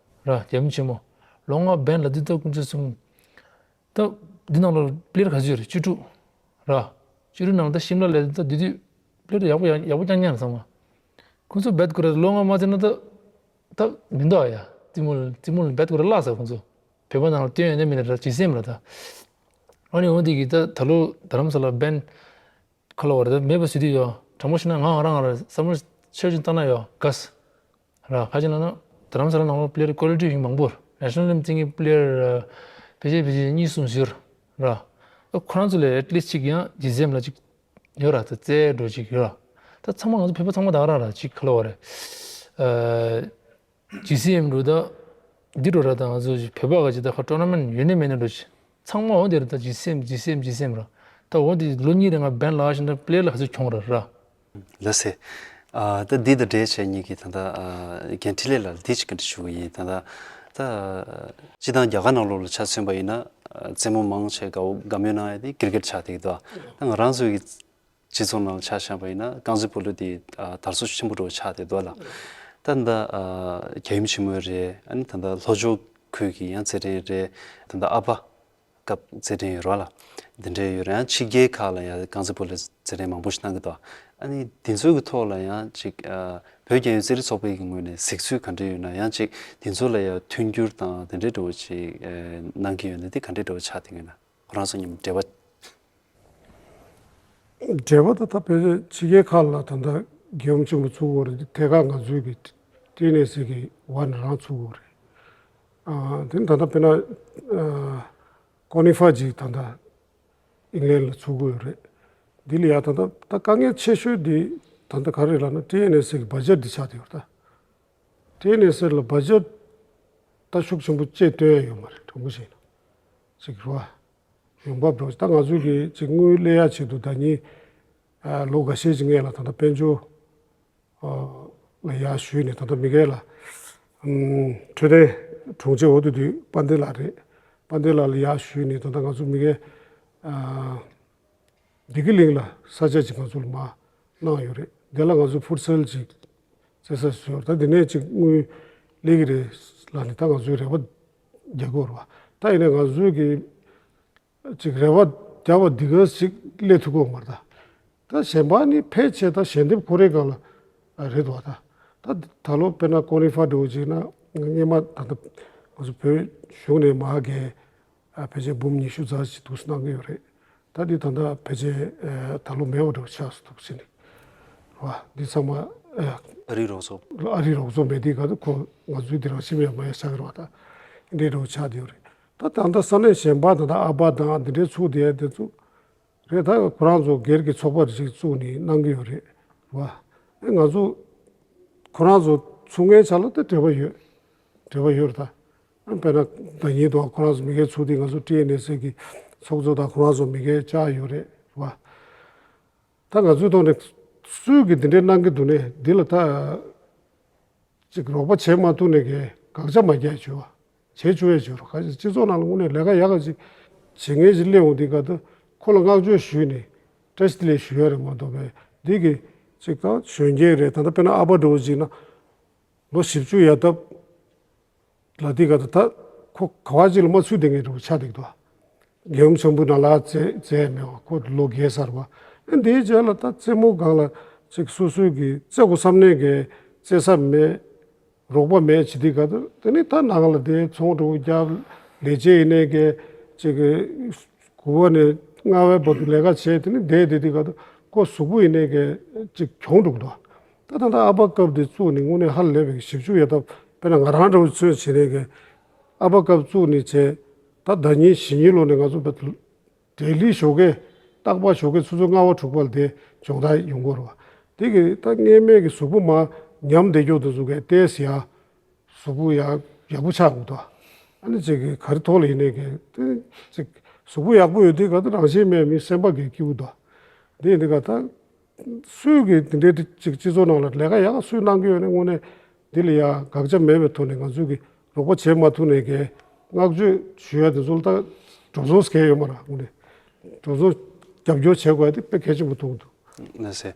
ར་རྒྱལ་ཡུམ་ཆེན་མོ་ལོ་ལྔ་བན་ལ་དེ་ད་ཀུན་སྤྱོད་གསུམ། ད་འདི་ནང་ལོ་པི་ལེ་ཡར་ག་ཚོད་ཡོད་རེད་བཅུ་དྲུག་ར། བཅུ་དྲུག་ནང་ད་ཤིམ་ལ་ལ་ད་དེ་དུས་པི་ལེ་ཡར་ཡག་པོ་ཡག་ཡག་པོ་རྐྱང་རྐྱང་རེད་ཚང་མ། ཁོ་ཚོ་བེད་ཁོ་ར་ལོ་ལྔ་མ་ཚད་ན་ད་ད་མི་འདུག་ཨ་ཡ། རྩེད་མོ་རྩེད་མོ་ལ་བེད་ཁོ་ར་བརླག་ས་ཁོ་ཚོ། བོད་པ་ནང་ལ་སྟོན་ཡོད་ན་མིན་ན་ར་ཇི་སེམས་ར་ད། ཨ་ནི་འོ་དེ་གི་ད་ད་ལོ་རྡ་རམ་ས་ལ་བན། ཁ་ལོ་བ་རེད་ད་མེད་པ་ཟེར་དུས་ཡོད། དྲང་པོ་བཤད་ན་ང་ང་རང་ང་རང་བསམ་བློ་ཆེ་ཆུང་བཏང་ན་ཡོད་གས། ར་ཁ་ཅིག་ལ་ན་རྡ་རམ་ས་ལ་ནང་ལོགས་པི་ལེ་ཡར་ཀོ་ལི་ཊི་ཡིན་མང་པོ་རེད། ནེ་ཤ་ནལ་ཊིམ་རྩེད་མཁན་པི་ལེ་ཡར་ཕལ་ཆེར་ཕལ་ཆེར་གཉིས་གསུམ་ཟེར་ར། ཁོ་རང་ཚོ་ལས་ཨེཊ་ལིསཊ་གཅིག་ཡང་ཇི་སེམས་ལ་གཅིག་ཡོད་ར་ད་རྩེད་འགྲོ་གཅིག་ཡོད་ར། ད་ཚང་མ་ང་ཚོ་བོད་པ་ཚང་མ་ད་ག་རང་ར་གཅིག་ཁ་ལོ་བ་རེད། ཇི་སི་ཨེམ་འགྲོ་ད། འདི་འགྲོ་ར་ད་ང་ཚོ་བོད་པ་ག་ཅིག་ད་ཁ་ཊོར་ན་མེན་ཊི་ཡོད་ནི་མེད་ནི་འགྲོ་ཅིག་ཚང་མ་འོ་འདི་ར་ད་ཇི་སི་ཨེམ་ཇི་སི་ཨེམ་ཇི་སི་ཨེམ་ར། ད་འོ་འདི་ལོ་གཉིས་རིང་ང་བན་ལ་ཤི་ན་པི་ལེ་ཡར་ལ་ཧ་ཚོད་གྱོང་ར་ར། ལ་སེ། ཨ་ད་འདི་དང་འབྲེལ་བྱས་ཉིད་ཀྱི་ད་ལྟ་ཨ་རྒན་འཕྲིན་ལས་ལ་འདི་ཅིག་ག་འདྲ་ཞུ་གི་ཡིན་ད་ལྟ། ད་སྤྱི་བཏང་རྒྱ་གར་ནང་ལོགས་ལ་ཆ་མཚོན་པ་ཡིན་ན་ཨ་རྩེད་མོ་མང་ཆེ་དགའ་བོ་དགའ་མོས་གནང་ཡ་དེ་ཀིར་ཀེཊ་ཆགས་བསྡད་ཀྱི་འདུག་ད་ང་རང་ཚོའི་གི་སྤྱི་ཚོགས་ནང་ལ་ཆ་བཞག་པ་ཡིན་ན་རྐང་རྩེད་སྤོ་ལོ་དེ་ཨ་དར་སྲོལ་ཆེན་པོ་འདྲ་བོ་ཆགས་བསྡད་འདུག་ལ། ད་ད་ཨ་རྒྱལ་ཡུམ་ཆེན་མོ་རེད། ཨ་ནི་ད་ད་ལྷོ་ཕྱོགས་ཁུལ་གྱི་ཡང་རྩེད་འགྲན་རེད། ད་ད་ཨ་ཕ་སྐབས་རྩེད་འགྲན་ཡོད་རེད་བ་ལ། འདི་འདྲའི་ཡོད་རེད། ཡང་ཕྱི་རྒྱལ་ཁག་ལ་ཡང་རྐང་རྩེད་སྤོ་ལོའི་རྩེད་འགྲན་མང་པོ་ཞིག་གནང་གི་འདུག་ཨ་ནི་འདི་ཚོའི་གི་ཐོག་ལ་ཡང་ཅིག་ཨ་བོད་རྒྱལ་ཡོངས་རྩེད་རིགས་ཚོགས་པའི་གི་ངོས་ནས་གཟིགས་ཚུལ་ག་འདྲ་ཡོད་ན། ཡང་ཅིག་འདི་ཚོ་ལ་ཡང་མཐུན་འགྱུར་དང་དེ་འདྲའི་འདྲ་བོ་ཅིག་ཨ་གནང་གི་ཡོད་ན་དེ་ག་འདྲའི་འདྲ་བོ་ཆགས་བསྡད་ཡོད་ན། ཁོ་རང་ཚོ་མཉམ་འབྲེལ་བ། འབྲེལ་བ་ད་ལྟ་བོད་ཕྱི་རྒྱལ་ཁག་ལ་ད་ལྟ་རྒྱལ་ཡུམ་ཆེན་མོ་ཚུགས་ཡོད་རེད། ཐད་ཀར་ང་ཚོའི་གི་ཊི་ཨེན་ཨེ་སི་གི་འོག་ནས་རང་ཚུགས་ཡོད་རེད། ཨ་དེ་ནི་ད་ལྟ་དཔེར་ན་ཨ་ཀོ་ནི་ཧྥ་ཅིག་ད་ལྟ་ཨིང་ལན་ལ་ཚུགས་ཡོད་རེད། འདི་ལ་ཡང་ད་ལྟ་ད་དཀའ་ངལ་ཆེ་ཤོས་འདི་ད་ལྟ་ག་རེ་ལབ་ན་ཊི་ཨེན་ཨེ་སི་གི་བ་ཇེཊ་འདི་ཆགས་བསྡད་ཡོད་རེད་ད། ཊི་ཨེན་ཨེ་སི་ལ་བ་ཇེཊ་ད་ཤུགས་ཆེན་པོ་ཅིག་བཏོན་ཡ་ཡོད་མ་རེད། དྲང་པོ་བཤད་ན་ཅིག་རེད་བ། ཡོང་འབབ་འགྲོ་ད་ང་ཚོས་ཀྱི་ཅིག་དངུལ་ལེན་ཡ་ཆེད་དུ་ཟླ་ཉིན་ལོ་འགའ་ཤས་ཀྱི་སྔོན་ལ་ད་ལྟ་དཔལ་འབྱོར་ལ་ཡར་ཞུས་ནས་ད་ལྟ་མི་སྒེར་ལ་འཕྲོད་བསྟེན་དྲུང་ཆེ་འོས་བསྡུ་དུས་དཔལ་ལྡན་ལགས་རེད། དཔལ་ལྡན་ལགས་ལ་ཡར་ཞུས་ནས་ད་ལྟ་ང་ཚོ་མི་སྒེར་བདེ་སྐྱིད་གླིང་ལ་ས་ཆ་ཅིག་ང་ཚོ་ལ་མར་གནང་ཡོད་རེད། དེ་ལ་ང་ཚོ་ཕུཊ་སལ་ཅིག་རྩེ་ས་བཟོས་ཡོད་རེད། ད་དེ་ནས་ཅིག་དངུལ་སླེབས་ཀྱི་རེད་ལབ་ནས་ད་ང་ཚོས་རེ་བ་རྒྱག་གི་ཡོད་རེད་བ། ད་ཡིན་ནའི་ང་ཚོས་ཀྱི་ཅིག་རེ་བ་རྒྱབ་པ་འདི་ག་ཞིག་སླེབས་ཐུབ་ཀྱི་ཡོད་མ་རེད་ད། ད་གཞན་པ་ནི་ཕལ་ཆེར་ད་ཞལ་འདེབས་ཁོ་རའི་སྒང་ལ་རེད་འདུག་བ། ད་ད་ད་ལོ་དཔེར་ན་ཀོ་ནི་ཧྥ་འདྲ་བོ་ཅིག་ན་སྔོན་མ་ད་ལྟ་ང་ཚོ་བོད་གཞུང་ནས་མར་རྒན་ཨ་ཕལ་ཆེར་འབུམ་ཉི་ཤུ་ཙམ་ཞིག་འདུག་སེ་གནང་གི་ཡོད་རེད། ད་འདི་ད་ལྟ་ཕལ་ཆེར་ཨ་ད་ལོ་མེད་པ་འདྲ་བོ་ཆགས་སུ་འདུག་ཟེར་ནས་རེད་བ། འདི་ཚང་མ་ཨ་ཨ་རིའི་རོགས་ཚོགས། ཨ་རིའི་རོགས་ཚོགས་མེད་དུས་ག་ད་ཁོ་ང་ཚོའི་འདི་རང་ཤི་མེད་མ་ཡ་ཆགས་ཀྱི་རེད་བ། ད་འདི་འདྲ་བོ་ཆགས་བསྡད་ཡོད་རེད། ད་ད་ལྟ་ས་གནས་གཞན་པ་ད་ལྟ་ཨ་པ་དང་འདི་འདྲའི་ཚུགས་བསྡད་ཡ་དེ་ཚོ་རེད། ད་ཁོ་རང་ཚོ་སྒེར་གྱི་ཚོགས་པ་རེ་ཞིག་བཙུགས་ནས་གནང་གི་ཡོད་རེད་བ། ཨེ་ང་ཚོ་ཁོ་རང་ཚོ་ཚུགས་མཁན་ཆ་ལ་ད་འབྲེལ་བ་ཡོད། འབྲེལ་བ་ཡོད་རེད་ད། ཨ་དཔེར་ན་ཟླ་ཉིན་དུ་ཁོ་རང་ཚོ་མི་སྒེར་ཚུགས་དུས་ང་ཚོ་ཊི་ཨེན་ཨེ་སི་གི་ཚོགས་གཙོ་དང་ཁོ་རང་ཚོ་མི་སྒེར་བཅར་ཡོད་རེད་བ། ད་ང་ཚོའི་ཐོག་ནས་ སུས་ཀྱིས་འདི་འདྲའི་གནང་གི་འདུག་ནས། འདི་ལ་ད་ཅིག་རོགས་པ་བྱེད་མ་ཐུབ་ནས་གི་དགག་བྱ་མ་རྒྱག་བྱོས་བ། བྱེད་བཅུག་ཡས་བྱོས་རོགས། ག་སྤྱི་ཚོགས་ནང་ལ་དངོས་གནས་ལས་ཀ་ཡག་ག་ཅིག་བྱེད་མཁན་ཅིག་སླེབས་འོང་དུས་སྐབས་དུ་ཁོ་ལ་བསྔགས་བརྗོད་ཞུས་ནས་བཀྲ་ཤིས་བདེ་ལེགས་ཞུ་ཡ་རེད་མ་གཏོགས་པས། འདི་གི་ཅིག་ད་གཞོན་སྐྱེས་རེད། ད་ལྟ་དཔེར་ན་ཨ་ཕ་འདྲ་བོ་ཅིག་ན་ལོ་བཞི་བཅུ་ཡར་ལྟ་བུ་ལ་དེ་ག་ད་ད་ཁོ་ག་བ་ཅིག་ལ་མ་ཚུད་བསྡད་མཁན་འདྲ་བོ་ཆགས་བསྡད་འདུག། རྒྱལ་ཡུམ་ཆེན་པོ་ནང་ལ་བཙས་བཙས་མེད་པ། ཁོ་ལོ་རྒས་ཚར་བ། ཨ་འདིའི་རྗེས་ལ་ད་རྩེད་མོ་སྒང་ལ་ཅིག་སོ་སོའི་གི་རྩེད་དགོས་བསམ་ནས་གི་རྩེད་ས་མེད། རོགས་པ་མེད་བྱེད་དུས་ག་ད་དེ་ནི་ད་ནང་ལ་དེ་ཚོང་འགྲོ་རྒྱབ་ལས་བྱེད་ཡིན་ནས་གི་ཅིག་དགུ་པ་ནས་ལྔ་པའི་བར་དུ་ལས་ཀ་བྱས། དེ་ནི་བསྡད་བསྡད་དུས་ག་ད་ཁོ་གཟུགས་པོ་ཡིན་ནས་གི་ཅིག་གྱོང་འགྲོ་གི་འདུག། ད་ད་ད་ཨ་ཕ་སྐབས་དེ་བཙུགས་ནས་དངོས་གནས་ཧ་ལས་པའི་ཞིབ་འཇུག་ཡོད་སྟབས། དཔེར་ན་ང་རང་འདྲ་བོ་ཚོས་བྱེད་ནས་གི་ཨ་ཕ་སྐབས་བཙུགས་ནས་བྱས། ད་ཟླ་ཉིན་བཞི་ཉིན་ལོ་ནས་ང་ཚོ་བ་ཌེ་ལི་ཞོགས་ཀས་རྟག་པར་ཞོགས་ཀས་ཆུ་ཚོད་ལྔ་པ་དྲུག་པ་ལ་དེ་སྦྱོང་བརྡར་ཡོང་གི་རེད་བ། དེ་གི་ད་སྔས་མའི་གི་གཟུགས་པོ་མར་ཉམས་བསྡད་ཀྱོག་དེ་ཚོ་གི་ཏོག་ཙམ་ཡ་གཟུགས་པོ་ཡག་ཡག་པོ་ཆགས་འོང་དོ། ཨ་ནི་ཅིག་གི་ག་རེ་ཐོག་ལ་ཡིན་ནའི་གི་དེ་ཅིག་གཟུགས་པོ་ཡག་པོ་ཡོད་དུས་ག་ད་རང་བཞིན་མེད་མི་སེམས་པ་གི་སྐྱིད་པོ་དོ། དེ་ཡིན་དུས་ག་ད། སུས་ཀྱིས་དེ་འདྲའི་ཅིག་སྤྱི་ཚོགས་ནང་ལ་ལས་ཀ་ཡག་སུས་གནང་གི་ཡོད་ན། དངོས་གནས་འདི་ལ་ཡ་དགག་བྱ་མེད་པའི་ཐོག་ནས་ང་ཚོས་ཀྱི་རོགས་པ་བྱེད་མ་ཐུབ་ནས་གི་བསྔགས་བརྗོད་ཞུ་ཡ་དེ་ཚོ་ལ་ད་གྲོགས་ཚོགས་གལ་ཡོད་མ་རེད། དངོས་གནས་གྲོགས་ཚོགས་རྒྱབ་སྐྱོར་བྱེད་དགོས་ཡ་དེ་དཔེ་གལ་ཆེན་པོ་མཐོང་གི་འདུག། ལགས་སེ།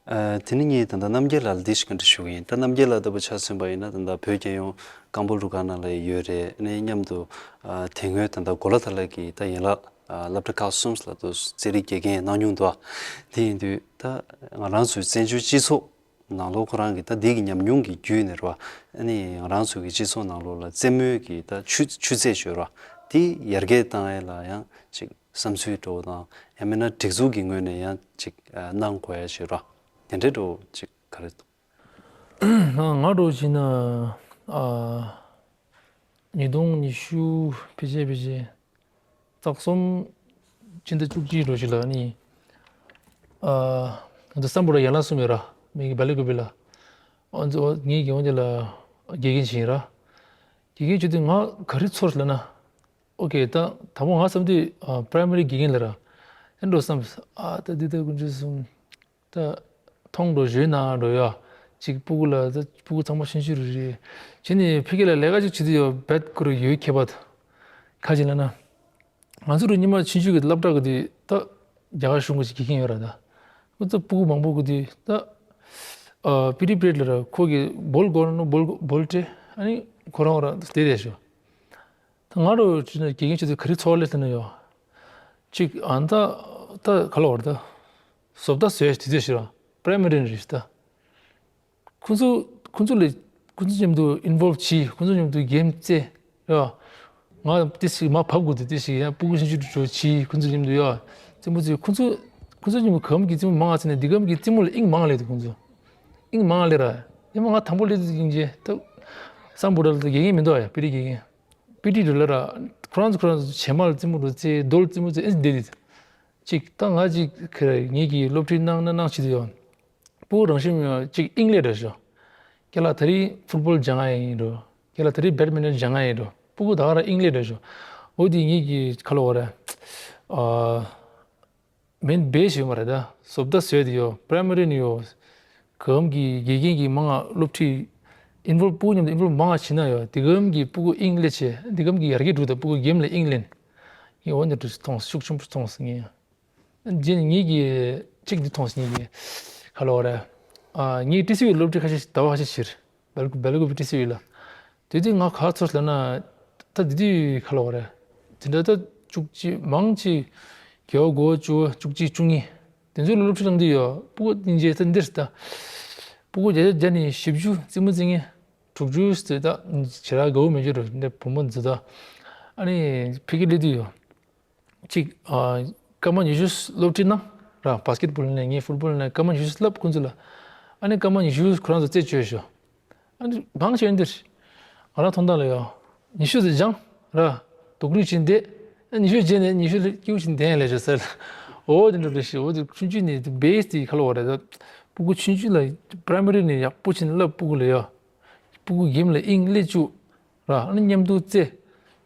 ཨ། དེ་ནི་ངས་ད་ལྟ་རྣམ་རྒྱལ་ལགས་ལ་འདི་ཞིག་ག་འདྲ་ཞུ་གི་ཡིན། ད་རྣམ་རྒྱལ་ལགས་ལྟ་བུ་ཆ་མཚོན་པ་ཡིན་ན། ད་ལྟ་བོད་རྒྱལ་ཡོངས་ཀམ་པོ་རུ་ཁག་ནང་ལ་ཡོད་རེད། ཨ་ནི་མཉམ་དུ་ཨ་དེ་སྔོན་ད་ལྟ་གོ་ལ་ཐ་ལ་གི་ད་ཡན་ལག་ཨ་སློབ་གྲྭ་ཁག་གསུམ་ལ་དུ་རྩེད་རིགས་དགེ་རྒན་གནང་མྱོང་འདུག། དེ་ཡིན་དུས་ད་ང་རང་ཚོའི་བཙན་བྱོལ་སྤྱི་ཚོགས་ནང་ལོགས་ཁོ་རང་གི་ད་འདི་གི་ཉམས་མྱོང་གི་བརྒྱུད་ནས་རེད་བ། ཨ་ནི་ང་རང་ཚོ་གི་སྤྱི་ཚོགས་ནང་ལོགས་ལ་རྩེད་མོའི་གི་ད་ཆུ་ཆུ་ཚད་ཅིག་ཡོད་རེད་བ། དེ་ཡར་རྒྱས་བཏང་ཡས་ལ་ཡང་ཅིག་བསམ་ཚུལ་འདྲ་བོ་དང་། ཡང་མིན་ན་སྒྲིག་འཛུགས་ཀྱི་ངོས་ནས་ཡང་ཅིག་ཨ་གནང་དགོས་ཡ་ཅིག་རེད་བ། དེ་འདྲའི་འདྲ་བོ་ཅིག་ག་རེ། ང་འདྲ་བོ་བྱས་ན། ཨ། ཉིས་སྟོང་ཉི་ཤུ་ཕལ་ཆེར་ཕལ་ཆེར་རྩ་གསུམ་ཕྱི་ཟླ་བཅུ་གཅིག་འདྲ་བོ་ཞིག་ལ་ནི། ཨ། ང་ཚོ་སམ་བྷོ་ཊ་ཡན་ལག་གསུམ་ཡོད་ར། མི་གི་བལ་ལི་ཀུ་པི་ལ། ཨོ་ཙི་ཨོ་ངེད་ཀྱི་འོ་དེ་ལ་དགེ་རྒན་ཞིག་ཡིན་ར། དགེ་རྒན་བྱེད་དུས་ང་ག་རེ་ཚོར་ལབ་ན། ཨོ་ཀེ། ད་དང་པོ་ང་བསམ་དུས་ཨ་པ་རའི་མ་རི་དགེ་རྒན་ལ་ར། ཨེ་འགྲོ་བསམ། ཨ་ད་འདི་ད་ཀུན་སྤྱོད་གསུམ། ད་མཐོང་འགྲོ་བཞོན་ན་འགྲོ་ཡ། ཅིག་སྤུ་གུ་ལ་ད་སྤུ་གུ་ཚང་མ་ཆུང་ཆུང་རེད་རེད། བྱས་ནས་ཕ་གི་ལ་ལས་ཀ་ཅིག་བྱེད་དུས་ཡོད་བེད་ཁུར་ཡོད་ཁྱད་པར་ད། ག་ཅིག་ལབ་ན། ང་ཚོ་རུ་ཉི་མ་ཆུང་ཆུང་གི་སློབ་གྲྭ་གི་དུས་ད་རྒྱ་གར་གཞུང་གི་ཅིག་དགེ་རྒན་ཡོད་ར་ད། ཁོ་ཚོ་སྤུ་གུ་མང་པོ་གི་དུས་ད། ཨ་པི་ཊི་པི་རི་ཡཌ་ལ་ར་ཁོ་གི་བོལ་སྐོར་ནོ་བོལ་བོལ་སྤྲད། ཨ་ནི་ཁོ་རང་ར་དེ་དེ་ཤོ། ད་ང་རུ་ཅི་ན་དགེ་རྒན་ཆུ་ཚོད་ག་རེ་ཚོར་ལེ་ཟེར་ན་ཡོད། ཅིག་ཨ་ད་ད་ག་ལ་བར་ད། བཟོ་ལྟ་བཟོས་དུས་ཚོད་ཤི་ར་པ་རའི་མ་རི་ནས་རེད་ད། ཁོ་ཚོ་ཁོ་ཚོ་ལས་ཁོ་ཚོ་མཉམ་དུ་ཨིན་ཝོལབ་བྱས། ཁོ་ཚོ་མཉམ་དུ་གེམ་རྩེ། ཡ། ང་དེ་ཞིག་མ་བབ་དགོས་དུས་དེ་ཞིག་ཡང་སྤུ་གུ་ཆུང་ཆུང་དུ་བྱས། ཁོ་ཚོ་མཉམ་དུ་ཡ། རྩེད་མོ་རྩེ། ཁོ་ཚོ་ཁོ་ཚོ་མཉམ་དུ་གམ་གྱི་རྩེད་མོ་མང་ང་རྩེ་ནས་འདི་གམ་གྱི་རྩེད་མོ་ལ་དབྱིངས་མང་ང་ལེ་དུ། ཁོ་ཚོ་དབྱིངས་མང་ང་ལེ་ར། ཡ་མ་ང་དང་པོ་ལེ་དུ་དབྱིངས་རྗེ་ད་སམ་བྷོ་ཊ་ལ་དུ་དགེ་རྒན་མི་འདུག་ཡ། པི་ཊི་དགེ་རྒན། པི་ཊི་འགྲོ་ལ་ར། ཁོ་རང་ཚོ་ཁོ་རང་ཚོ་བྱེ་མ་ལ་རྩེད་མོ་འགྲོ་རྩེ། རྡོ་ལ་རྩེད་མོ་རྩེ། ཨེ་འདི་འདི། ཅིག་ད་ང་ཅིག་ཁེ་ར་ངེད་ཀྱི་སློབ་ཁྲིད་གནང་ན་གནང་བྱེད་དུ་ཡོང་། སྤུ་གུ་རང་བཞིན་ཅིག་དབྱིངས་ལས་འདྲ་ཞོ། ཁྱེད་ལ་ད་རེས་ཕུཊ་བོལ་སྦྱང་ང་ཡིན་འགྲོ། ཁྱེད་ལ་ད་རེས་བེཌ་མིན་ཊོན་སྦྱང་ང་ཡིན་འགྲོ། སྤུ་གུ་ད་ག་ར་དབྱིངས་ལས་འདྲ་ཞོ། འོ་དེ་ངེད་ཀྱི་ཁ་ལོ་བ་ར། ཨ། མེན་བེ་ཞིག་ཡོད་མ་རེད་ད། བཟོ་ལྟ་བཟོས་དེ་ཡོད། པ་རའི་མ་རི་ནས་ཡོད། གམ་གྱི་དགེ་རྒན་གྱི་མང་ང་སློབ་ཁྲིད། ཨིན་ཝོལབ་སྤུ་གུ་མཉམ་དུ་ཨིན་ཝོལབ་མང་ང་བྱེད་ན་ཡོད། དེ་གམ་གྱི་སྤུ་གུ་དབྱིངས་ལས་ཆེ། དེ་གམ་གྱི་ཡར་རྒྱས་འགྲོ་ད་སྤུ་གུ་གེམ་ལ་དབྱིངས་ལེན། ངས་འོ་འདི་འདྲ་མཐོང་ཤུགས་ཆེན་པོ་མཐོང་སོང་ངས། རྗེས་ནས་ངེད་ཀྱི་ཅིག་འདི་མཐོང་སོང་ངེད་ཀྱི་ཁ་ལོ་བ་ར། ཨ་ངས་ཊི་སི་ཝི་སློབ་ཁྲིད་ཁ་ཤས་ཟླ་བ་ཁ་ཤས་ཕྱིར། སྦེལ་ཀོབ་སྦེལ་ཀོབ་ཊི་སི་ཝི་ལ། དེ་དུས་ང་ག་ཚོར་ལབ་ན། ད་དེ་དུས་ག་ལབ་དགོས་རེད། དེ་འདྲ་ད་བཅུ་གཅིག་མང་ཆེ། རྒྱལ་བ་དགུ་པ་བཅུ་པ་བཅུ་གཅིག་བཅུ་གཉིས། དེ་ཚོ་ལ་སློབ་ཁྲིད་གནང་དུས་ཡོད། སྤུ་གུ་སྙིང་རྗེ་ད་འདིར་ད། སྤུ་གུ་བརྒྱ་ཆ་བརྒྱ་ནས་བཞི་བཅུ་རྩེད་མོ་རྩེ་མཁན། དྲུག་ཅུ་ཟེར་ད་ཇེ་ར་དགའ་བོ་མེད་རྒྱུ་རེད། འདི་བུ་མོ་འཛི་ད། ཨ་ནི་ཕ་གི་སླེབས་དུས་ཡོད། གཅིག་ཨ། སྐར་མ་ཉི་ཤུ་སློབ་ཁྲིད་གནང་། ར་བ་སི་ཀེ་ཊི་བོལ་ནས་ངས་ཕུཊ་བོལ་ནས་སྐར་མ་ཉི་ཤུ་བསླབ་ཁོང་ཚོ་ལ། ཨ་ནི་སྐར་མ་ཉི་ཤུ་ཁོ་རང་ཚོ་རྩེད་བཅུག་ཤོག། ཨ་ནི་མང་ཆེ་འདིར། ང་རང་མཐོང་སྟངས་ལ་ཡོད། ཉི་ཤུ་ཙམ་སྦྱངས། ར། དུག་ལུས་བྱིན་བསྡད། ཨ་ཉི་ཤུ་རྗེས་ནས་ཉི་ཤུ་ལ་སྐྱིད་པོ་བྱིན་བསྡད་ལས་བྱ་ཟེར། འོ་དེ་འདྲ་རེད་ཤི། འོ་དེ་ཆུང་ཆུང་ནས་དེ་བེ་སི་དེ་ག་ལབ་དགོས་རེད་ད། སྤུ་གུ་ཆུང་ཆུང་ལ་པ་རའི་མ་རི་ནས་ཡག་པོ་བྱིན་བསླབ། སྤུ་གུ་ལ་ཡོད། སྤུ་གུ་གེམ་ལ་དབྱིངས་སླེབས་བཅུག། ར། ཨ་ནི་མཉམ་དུ་རྩེ།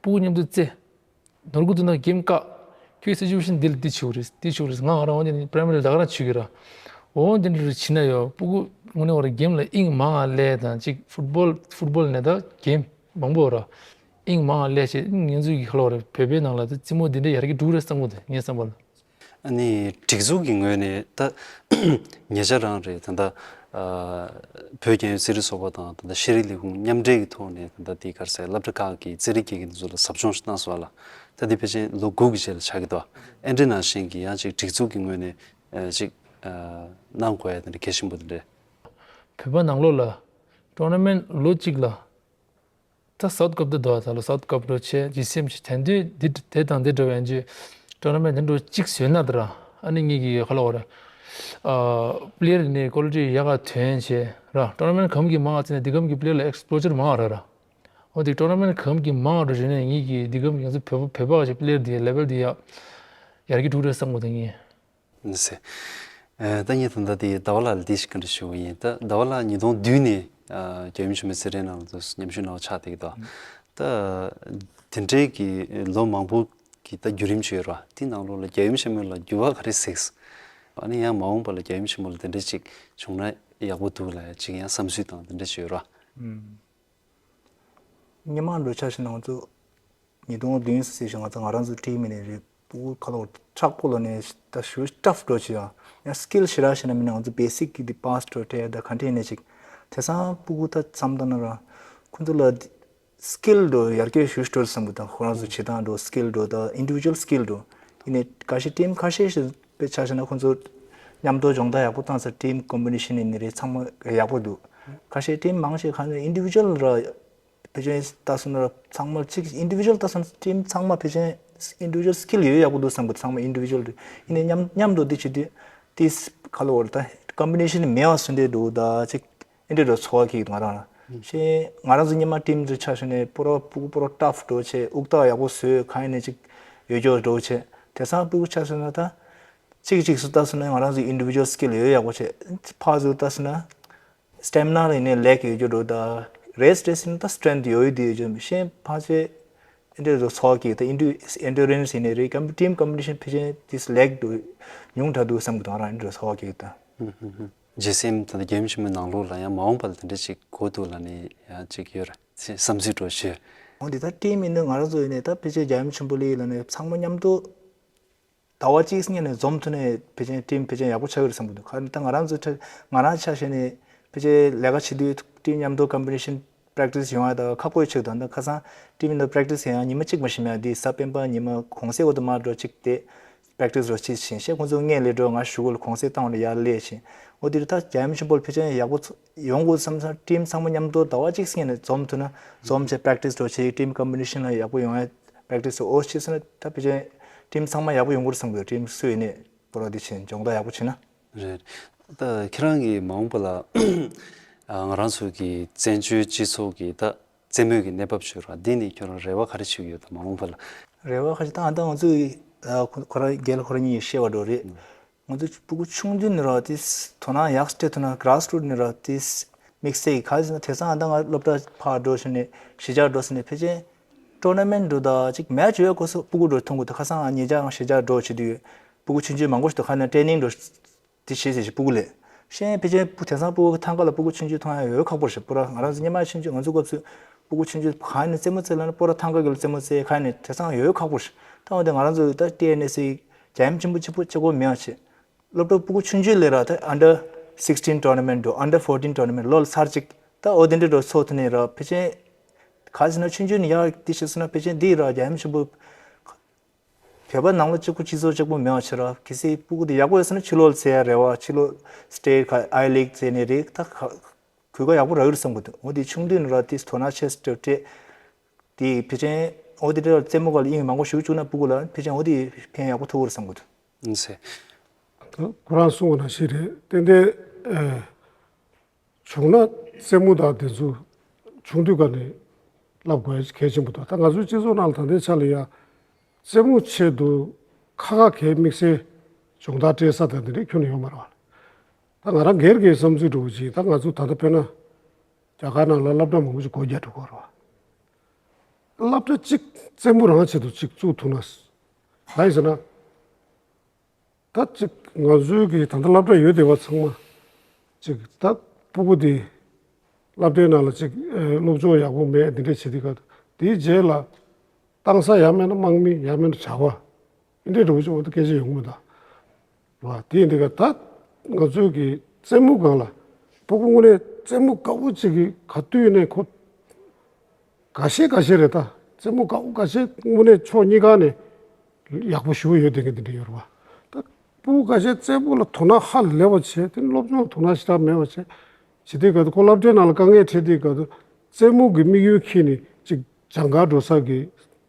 སྤུ་གུ་མཉམ་དུ་རྩེ། ནོར་གུ་དུ་ན་གེམ་བཀག། ཁྱོད་སི་ཅུ་ཨེ་ཤན་འདི་ལ་འདི་བྱེད་དགོས་རེད། འདི་བྱེད་དགོས་རེད། ང་ང་རང་འོན་ཏེ་ནི་པ་རའི་མ་རི་ལ་ད་ག་རང་བྱེད་ཀྱི་ར། འོ་དེ་འདྲ་བྱས་ན་ཡོ་སྤུ་གུ་དངོས་གནས་བར་གེམ་ལ་དབྱིངས་མང་ང་སླེབས་དང་ཅིག་ཕུཊ་བོལ་ཕུཊ་བོལ་ནས་ད་གེམ་མང་པོ་ར་དབྱིངས་མང་ང་སླེབས་བྱས་ང་ཚོའི་གི་ཁ་ལོ་ར་བོད་པའི་ནང་ལ་ད་རྩེད་མོ་འདི་འདྲ་ཡར་རྒྱས་འགྲོ་གི་རེད་བསམ་གི་འདུག་ངའི་བསམ་པ་ལ། ཨ་ནི་སྒྲིག་འཛུགས་ཀྱི་ངོས་ནས་ད་ཉེ་ཆར་རང་རེད་ད་ལྟ་བོད་རྒྱལ་ཡོངས་རྩེད་རིགས་ཚོགས་པ་དང་ད་ལྟ་ཤེས་རིག་ལས་ཁུངས་མཉམ་འབྲེལ་གྱི་ཐོག་ནས་ད་ལྟ་དེ་ག་རེ་ཟེར་སློབ་གྲྭ་ཁག་གི་རྩེད་རིགས་དགེ་རྒན་ཚོ་ལ་ཟབ་སྦྱོང་ཞིག་གནང་སོང་བ་ལ་ད་དེ་ཕལ་ཆེར་ལོ་དགུ་གི་རྗེས་ལ་ཆགས་ཀྱི་འདུག་ཨེ་འདྲ་ནང་བཞིན་གྱི་ཡང་ཅིག་སྒྲིག་འཛུགས་ཀྱི་ངོས་ནས་ཨ་ཅིག་ཨ་གནང་དགོས་ཡ་དེ་འདྲ་གལ་ཆེན་པོ་དེ་འདྲ། བོད་པ་ནང་ལོགས་ལ་ཊོར་ན་མེན་ཊི་ལོ་གཅིག་ལ་ད་སའུ་ཐི་ཀབ་དེ་འདུག་ད་ལོ་སའུ་ཐི་ཀབ་འགྲོ་བྱས་ཇི་སི་ཨེམ་ཞིག་དེང་དུས་འདི་དེ་དང་འདི་འདྲ་བའི་ཨན་ཇི་ཊོར་ན་མེན་ཊི་དེ་འདྲ་གཅིག་བཟོས་ན་ད་ར་ཨ་ནི་ངེད་ཀྱི་ཁ་ལོ་བ་ར་ཨ་པི་ལེ་ཡར་ནས་ཀོ་ལི་ཊི་ཡག་ག་ཐོན་བྱས་ར་ཊོར་ན་མེན་ཊི་གམ་གྱི་མང་བ་བརྩིས་ན་འདི་གམ་གྱི་པི་ལེ་ཡར་ལ་ཨེག་སི་པོ་ཇར་མང་བ་ར་ར། འོ་དེ་ཊོར་ན་མེན་ཊི་གམ་གྱི་མང་བ་འགྲོ་བྱས་ནས་ངེད་ཀྱི་འདི་གམ་གྱི་ང་ཚོ་བོད་པ་བོད་པ་ག་ཞིག་པི་ལེ་ཡར་འདི་ལེ་བལ་འདི་ཡག་ཡར་རྒྱས་འགྲོ་གི་རེད་བསམ་གི་འདུག་ངས། ཟེར། ཨ་ད་ངས་ད་ལྟ་དེ་ཟླ་བ་ལགས་ལ་འདི་ཞིག་བཀའ་འདྲི་ཞུ་གི་ཡིན། ད་ཟླ་བ་ལགས་ཉིས་སྟོང་བདུན་ནས་ཨ་རྒྱལ་ཡུམ་ཆེན་མོའི་རྩེད་འགྲན་ནང་ལ་ཚུར་མཉམ་ཞུགས་གནང་བ་ཆགས་བསྡད་ཀྱི་འདུག་ད་དེ་འདྲའི་གི་ལོ་མང་པོ་གི་ད་བརྒྱུད་རིམ་ཅིག་ཡོད་རེད་བ། དེའི་ནང་ལོགས་ལ་རྒྱལ་ཡུམ་ཆེན་མོ་ལ་འགྱུར་བ་ག་རེ་གཟིགས། ཨ་ནི་ཡང་མ་འོངས་པ་ལ་རྒྱལ་ཡུམ་ཆེན་མོ་ལ་དེ་འདྲ་ཅིག་བྱུང་ན་ཡག་པོ་འདུག་ལབ་ཅིག་ཡང་བསམ་ཚུལ་དང་དེ་འདྲ་ཅིག་ཡོད་རེད་བ། སྔོན་མ་འགྲོ་ཆ་ཞིག་ན་ང་ཚོ་ཉིས་སྟོང་བདུན་ཟེར་ཞིང་ང་ཚོ་ང་རང་ཚོ་ཊིམ་མི་ནས་རེད། སྤུ་གུ་ཁ་ལོ་མཁྲེགས་པོ་ལ་ནས་ད་ཞུ་ཊབ་འགྲོ་བྱེད་ཡང་ཡང་སི་ཀིལ་ཞེ་དྲག་ཞིག་ན་མིན་ན་ང་ཚོ་བེ་སིག་གི་དེ་པཱས་འགྲོ་སྤྲད་ད་ག་འདྲས་ནས་ཅིག་དེང་སང་སྤུ་གུ་ད་བསམ་ད་ན་ར་ཁོ་ཚོ་ལ་སི་ཀིལ་འགྲོ་ཡར་རྒྱས་ཞུ་འགྲོ་བསམ་གི་ད་ཁོ་རང་ཚོ་བྱེད་སྟངས་འགྲོ་སི་ཀིལ་འགྲོ་ད་ཨིན་ཌི་བི་ཇུ་ཨལ་སི་ཀིལ་འགྲོ་ཡིན་ནས་ག་ཤེད་ཊིམ་ཁ་ཤས་ཤིག་དཔེ་ཆ་བཞག་ན་ཁོ་ཚོ་མཉམ་དུ་སྦྱོང་བརྡར་ཡག་པོ་བཏང་ས་ཊིམ་ཀོམ་པི་ནི་ཤན་ཡིན་ནི་རེད་ཚང་མ་ཡག་པོ་འདུག་ཁ་ཤས་ཊིམ་མང་ཤས་གང་ནས་ཨིན་ཌི་བི་ཇུ་ཨལ་ར་ཕལ་ཆེར་ལྟ་སོང་ན་ཚང་མ་གཅིག་ཨིན་ཌི་བི་ཇུ་ཨལ་ལྟ་སོང་ན་ཊིམ་ཚང་མ་ཕལ་ཆེར་ཨིན་ཌི་བི་ཇུ་ཨལ་སི་ཀིལ་ཡོད་ཡག་པོ་འདུག་བསམ་གི་ཚང་མ་ཨིན་ཌི་བི་ཇུ་ཨལ་རེད། ཡིན་ནའི་མཉམ་མཉམ་དུ་འདི་བྱེད་དུས་ཏིས་ཁ་ལོ་བར་ད་ཀམ་པི་ནི་ཤན་མེད་པ་བཟོ་འདྲ་འདུག་ད་ཅིག་ཨིན་འདྲ་འདྲ་ཚོར་བ་སྐྱེ་གི་ང་རང་ལ་ཤེས་ང་རང་ཚོ་སྔོན་མ་ཊིམ་ཚོ་ཆ་བཞག་ནས་པོ་རོ་སྤུ་གུ་པོ་རོ་ཊབ་འགྲོ་བྱས་དབུགས་ཐག་ཡག་པོ་བཟོས་གང་ཡིན་ནའི་ཅིག་ཡོད་རྒྱུ་འགྲོ་བྱས་དེང་སང་སྤུ་གུ་ཆ་བཞག་ན་ད་གཅིག་གཅིག་སུ་ལྟ་སོང་ན་ང་རང་ཚོ་ཨིན་ཌི་བི་ཇུ་ཨལ་སི་ཀིལ་ཡོད་ཡག་པོ་བྱས་ཕར་ཚུར་ལྟ་སོང་ན། སི་ཊེ་མི་ན་ལ་ཡིན་ནའི་ལེག་ཡོད་རྒྱུ་འགྲོ་ད། རེས་རེས་ཡིན་ན་ད་སི་ཊེང་ཐི་ཡོད་ཡོད་དེ་ཡོད་རྒྱུ་མི་ཤེས་ཕལ་ཆེར་ཨེ་འདྲ་རུ་ཚོགས་ཀྱི་ད་ཨིན་ཌུ་ཨེན་ཌུ་རེན་སི་ཡིན་ནའི་རེད་ཀམ་ཊིམ་ཀམ་པི་ཊི་ཤན་ཕལ་ཆེར་དེས་ལེག་འགྲོ་ཉུང་དྲགས་འདུག་བསམ་གི་འདུག་ང་རང་ཨེ་འདྲ་ཚོགས་ཀྱི་ད། ཇེ་སེམ་ད་ལྟ་རྒྱལ་ཡུམ་ཆེན་མོའི་ནང་ལོགས་ལ་ཡང་མ་འོངས་པ་ལ་དེ་འདྲ་ཅིག་དགོས་འདུག་ལ་ནི་ཡང་ཅིག་ཡོད་རེད་བསམ་ཚུལ་འགྲོ་ཞུ། འོ་འདི་ད་ཊིམ་ཡིན་ན་ང་རང་ཚོ་ཡིན་ནའི་ད་ཕལ་ཆེར་རྒྱལ་ཡུམ་ཆེན་པོ་ལི་ལ་ནི་ཚང་མ་མཉམ་དུ། ཟླ་བ་གཅིག་སྔོན་ནས་འཛོམས་ཐུབ་ནས་ཕལ་ཆེར་ཊིམ་ཕལ་ཆེར་ཡག་པོ་ཆགས་ཀྱི་རེད་བསམ་གྱི་འདུག་ཁ་ད་ང་རང་ཚོ་ཁྲ་ང་རང་ཆ་བཞག་ནས་ཕལ་ཆེར་ལས་ཀ་བྱེད་དུས་ཊིམ་མཉམ་དུ་ཀམ་པི་ནི་ཤན་པེ་རེག་ཊི་སི་ཡོང་ཡ་ད་ཁག་པོ་ཆགས་འདུག་ད་ཁ་སང་ཊིམ་མཉམ་དུ་པེ་རེག་ཊི་སི་ཡང་ཉི་མ་གཅིག་མ་ཞིག་མེད་དེ་གཟའ་སྤེན་པ་ཉི་མ་གུང་སེང་འོ་དུ་མར་འགྲོ་གཅིག་དེ་པེ་རེག་ཊི་སི་རོ་གཅིག་བྱིན་ཤེས་ཁོང་ཚོ་ངས་ལས་འགྲོ་ང་ཞུ་གུ་ལ་གུང་སེང་བཏང་བ་ལ་ཡར་སླེབས་ཤིང་འོ་དེ་རུ་ད་རྒྱལ་ཡུམ་ཆེན་པོ་ལ་ཕལ་ཆེར་ཡག་པོ་ཚོ་ཡོང་དགོས་བསམ་སོང་། ཊིམ་ཚང་མ་མཉམ་དུ་ཟླ་བ་གཅིག་སྔོན་ནས་འཛོམས་ཐུབ་ན་འཛོམས་བྱས་པེ་རེག་ཊི་སི་འགྲོ་བྱས་ཊིམ་ཀམ་པི་ནི་ཤན་ལ་ཡག་པོ་ཡོང་ཡ་པེ་རེག་ཊི་སི་འོ་ཤེས་སོང་ན་ད་ཕལ་ཆེར་ཊིམ་ཚང་མ་ཡག་པོ་ཡོང་གི་རེད་བསམ་གི་འདུག་ཊིམ་སུ་ཡིན་ནའི་པོ་ར་འདི་བྱས་སྦྱོང་བརྡར་ཡག་པོ་བྱས་ན། རེད། ད་ཁྱེད་རང་གིས་མ་འོངས་པ་ལ་ཨ་ང་རང་ཚོ་གི་བཙན་བྱོལ་སྤྱི་ཚོགས་ཀྱི་ད་རྩེད་མོའི་གི་གནས་བབ་བྱུང་ར་འདི་ནི་ཁྱོད་རང་རེ་བ་ག་རེ་བྱེད་ཀྱི་ཡོད་དམ་མ་འོངས་པ་ལ། རེ་བ་ག་རེ་ད་ཨ་ད་ང་ཚོ་ཨ་ཁོ་ཁོ་རང་རྒན་ལགས་ཁོ་རང་གཉིས་བཤད་པ་འགྲོ་རེད། ང་ཚོ་སྤུ་གུ་ཆུང་དུས་ནས་ར་དེ་དོ་སྣང་ཡག་སྤྲད་ཐུབ་ན་གྷ་ར་སི་རུ་ཊི་ནས་ར་དེ་དམིགས་བསལ་གྱི་ག་རེ་ཟེར་ན་དེང་སང་ཨ་ད་ང་སློབ་གྲྭ་ཕར་འགྲོ་བཞིན་ནས་གཞིས་ཆགས་འགྲོ་ཟིན་ནས་ཕལ་ཆེར་ཊོར་ན་མེན་ཊི་འགྲོ་ད་ཅིག་མེ་ཆི་ཡོད་གོ་སོ་སྤུ་གུ་འགྲོ་མཐོང་གི་འདུག་ཁ་སང་ཨ་ཉེ་ཆར་ང་གཞིས་ཆགས་འགྲོ་བྱེད་དུས་སྤུ་གུ་ཆུང་ཆུང་མང་པོ་ཞིག་འདུག་ཁ་ནས་ཊེ་ནིང་འགྲོ་དེ་བྱེད་ཟེར་ཞིག་སྤུ་གུ་ལས་ཤེས་ཕལ་ཆེར་སྤུ་དེང་སང་སྤུ་གུ་ཐང་ག་ལ་སྤུ་གུ་ཆུང་ཆུང་མཐོང་ཡ་ཡོད་ཁག་པོ་ཞིག་པུ་ར་ང་རང་ཚོ་སྔོན་མ་ཆུང་ཆུང་ང་ཚོ་སྐབས་སུ་སྤུ་གུ་ཆུང་ཆུང་གང་ནས་རྩེད་མོ་རྩེ་ལ་ནི་པུ་ར་ཐང་ག་གི་ལ་རྩེད་མོ་རྩེ་གང་ནས་དེང་སང་ཡོད་ཁག་པོ་ཞིག་ད་འོ་དེ་ང་རང་ཚོ་ད་ཊི་ཨེན་ཨེ་སི་རྒྱལ་ཡུམ་ཆེན་པོ་གཅིག་པུ་གཅིག་པོ་མེད་ཅེས། སློབ་གྲྭ་སྤུ་གུ་ཆུང་ཆུང་ལས་ར་ད་ཨན་ཌར་སིགས་ཊིན་ཊོར་ན་མེན་ཊི་འགྲོ་ཨན་ཌར་ཕོར་ཊིན་ཊོར་ན་མེན་ཊི་ལོ་ལ་ཚར་གཅིག་ད་འོ་དེ་འདྲ་འགྲོ་ཚོགས་ཐུབ་ནས་ར་ཕལ་ཆེར་ག་ཟེར་ན་ཆུང་ཆུང་ནས་ཡག་འདི་བྱས་སོང་ན་ཕལ་ཆེར་འདི་ར་རྒྱལ་ཡུམ་ཆེན་པོ་བོད་པ་ནང་ལོ་གཅིག་པུ་སྤྱི་ཚོགས་གཅིག་པུ་མེད་པ་བྱས་ར་གལ་སྲིད་སྤུ་གུ་དེ་ཡག་པོ་ཡོད་སོང་ན་ཕྱི་ལོགས་ལ་འཚོལ་ཡ་རེད་བ་ཕྱི་ལོགས་སི་ཊེ་ཊི་ག་ཨའི་ལིག་འཚོལ་ནས་རེད་ད་ག་གོ་སྐབས་ཡག་པོ་རག་གི་རེད་བསམ་གི་འདུག་འོ་དེ་ཆུང་དུས་ནས་ར་དེ་དོ་སྣང་ཆེ་སྤྲད་དེ་དེ་ཕལ་ཆེར་འོ་དེ་འདྲ་རྩེད་མོ་སྒང་ལ་དབྱིངས་མང་པོ་ཞུགས་བཅུག་ན་སྤུ་གུ་ལ་ཕལ་ཆེར་འོ་དེ་ཕན་ཡག་པོ་ཐོགས་ཀྱི་རེད་བསམ་གི་འདུག་ཨིན་ཟེར། ད་ཁོ་རང་གསུངས་པ་ནང་བཞིན་རེད་ཏན་ཏན་ཨ་བྱུང་ན་རྩེད་མོ་དང་དེ་ཚོ་ཆུང་དུས་སྒང་ནས་བསླབ་དགོས་གལ་ཆེན་པོ་འདུག་ད་ང་ཚོའི་སྤྱི་ཚོགས་ནང་ལ་ད་ལྟའི་ཆ་ལ་ཡ་རྩེད་མོ་ཆེད་དུ་ཁ་ཁ་གའི་དམིགས་བསལ་སྦྱོང་བརྡར་སྤྲད་ས་དང་དེ་འདྲ་ཁྱོན་ནས་ཡོད་མ་རེད་བ། ད་ང་རང་སྒེར་གྱི་བསམ་ཚུལ་འདྲ་བོ་ཅིག་ད་ང་ཚོ་ད་ལྟ་དཔེར་ན་རྒྱ་གར་ནང་ལ་སློབ་གྲྭ་མང་པོ་ཞིག་སྒོ་རྒྱག་འགྲོ་གི་ཡོད་རེད་བ། སློབ་གྲྭ་གཅིག་རྩེད་མོ་རང་ཆེད་དུ་གཅིག་བཙུགས་ཐུབ་ན། གང་ཡིན་ཟེར་ན། ད་ཅིག་ང་ཚོའི་གི་ད་ལྟ་སློབ་གྲྭ་ཡོད་བསྡད་པ་ཚང་མ་ཅིག་ད་སྤུ་གུ་དེ་སློབ་གྲྭའི་ནང་ལ་ཅིག་ཨེ་སློབ་སྦྱོང་ཡག་པོ་མེད་འདི་འདྲ་བྱེད་དུས་ག་དེའི་རྗེས་ལ་བཏང་ས་ཡང་མེད་ན་དམག་མི་ཡང་མེད་ན་བྱ་བ་འདི་འདྲ་འགྲོ་གི་ཅིག་འོ་ད་སྐད་ཆ་ཡོང་གི་མི་འདུག་བ། དེ་ཡིན་དུས་ག་ད་ང་ཚོའི་གི་རྩེད་མོ་སྒང་ལ་སྤུ་གུ་དངོས་གནས་རྩེད་མོ་དགའ་བོ་ཅིག་གི་ག་དུས་ནས་ཁོ། འགའ་ཤས་འགའ་ཤས་རེད་ད། རྩེད་མོ་དགའ་བོ་འགའ་ཤས་དངོས་གནས་ཕྱོགས་གཉིས་ཀ་ནས་ཡག་པོ་ཞེ་པོ་ཡོད་བསྡད་མཁན་དེ་འདྲ་ཡོད་རེད་བ། ད་སྤུ་གུ་འགའ་ཤས་རྩེད་མོ་ལ་དོ་སྣང་ཧ་ལས་པ་བྱས་དེ་སློབ་སྦྱོང་ལ་དོ་སྣང་ཞེ་དྲག་མེད་པ་བྱས། བྱེད་དུས་ག་དུས་ཁོ་སློབ་གྲྭའི་ནང་ལ་དཀའ་ངལ་འཕྲད་དུས་ག་དུས་རྩེད་མོ་གི་དམིགས་ཡུལ་འཁྱེར་ནས་ཅིག་སྦྱང་གར་འགྲོ་ས་གི་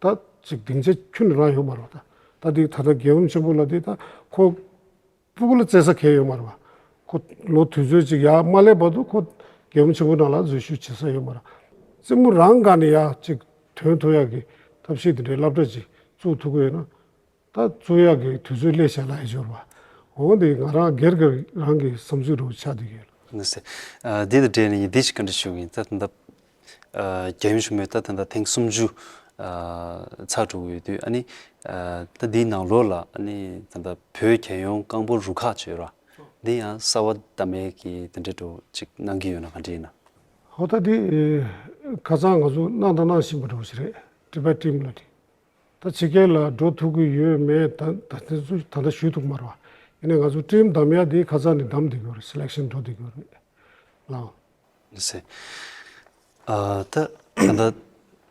ད་ཅིག་སྡིངས་ཆ་ཁྱོན་ནས་རག་ཡོད་མ་རེད་བ། ད་ད་དེ་ད་ལྟ་རྒྱལ་ཡུམ་ཆེན་པོ་ལ་དེ་ད་ཁོ། སྤུ་གུ་ལ་རྩེ་ས་གང་ཡང་ཡོད་མ་རེད་བ། ཁོ་ལོ་དུས་ཚོད་ཅིག་ཡར་མ་སླེབས་བར་དུ་ཁོ་རྒྱལ་མོ་ཆེན་པོ་ནང་ལ་འཛུལ་ཞུགས་བྱེད་ས་ཡོད་མ་རེད། རྩེད་མོ་རང་སྒང་ནས་ཡར་ཅིག་ཐོན་ཐུབ་ཡག་གི་ཐབས་ཤེས་དེ་འདྲའི་སློབ་གྲྭ་ཅིག་བཙུགས་ཐུབ་ཀྱི་ཡོད་ན། ད་བཙུགས་ཡག་གི་དུས་ཚོད་སླེབས་ཤག་ལབ་ཡ་ཅིག་ཡོད་རེད་བ། འོ་འདི་ང་རང་སྒེར་གྱི་རང་གི་བསམ་ཚུལ་འདྲ་བོ་ཆགས་བསྡད་ཀྱི་ཡོད། ལགས་སོ། ཨ་འདི་དང་འབྲེལ་ནས་ངས་འདི་ཞིག་བཀའ་འདྲི་ཞུ་གི་ཡིན། ད་ད་ལྟ་ཨ་རྒྱལ་ཡུམ་ཆེན་མོས་ད་ད་ལྟ་ཐེངས་སུམ་ཅུ་ཨ་ཚར་འགྲོ་གི་ཡོད་དུས། ཨ་ནི་ཨ་ད་འདིའི་ནང་ལོགས་ལ་ཨ་ནི་ད་ལྟ་བོད་རྒྱལ་ཡོངས་རྐང་སྤོལ་རུ་ཁག་ཅིག་ཡོད་ར། འདི་ཡང་གསར་བ་བདམས་ཡས་ཀྱི་དེ་འདྲ་འདྲ་བོ་ཅིག་གནང་གི་ཡོད་ན་ག་འདྲ་ཡིན་ན། ཧོ་ད་འདི་ཨེ་ཁ་སང་ང་ཚོ་གནང་དང་གནང་བཞིན་པ་འདྲ་བོ་ཞིག་རེད། ཊི་བེཊ་ཊིམ་ལ་དེ། ད་ཕྱི་རྒྱལ་ལ་འགྲོ་ཐུབ་ཀྱི་ཡོད་མེད་ད་ད་དེ་ཚོ་ད་ལྟ་ཞུ་ཐུབ་མ་རེད་བ། ཡིན་ནའི་ང་ཚོ་ཊིམ་བདམས་ཡ་དེ་ཁ་སང་ནས་བདམས་བསྡད་ཀྱི་ཡོད་རེད། སི་ལེག་ཤན་འགྲོ་བསྡད་ཀྱི་ཡོད་རེད་ལགས། ཟེར། ཨ་ད་ད་ལྟ་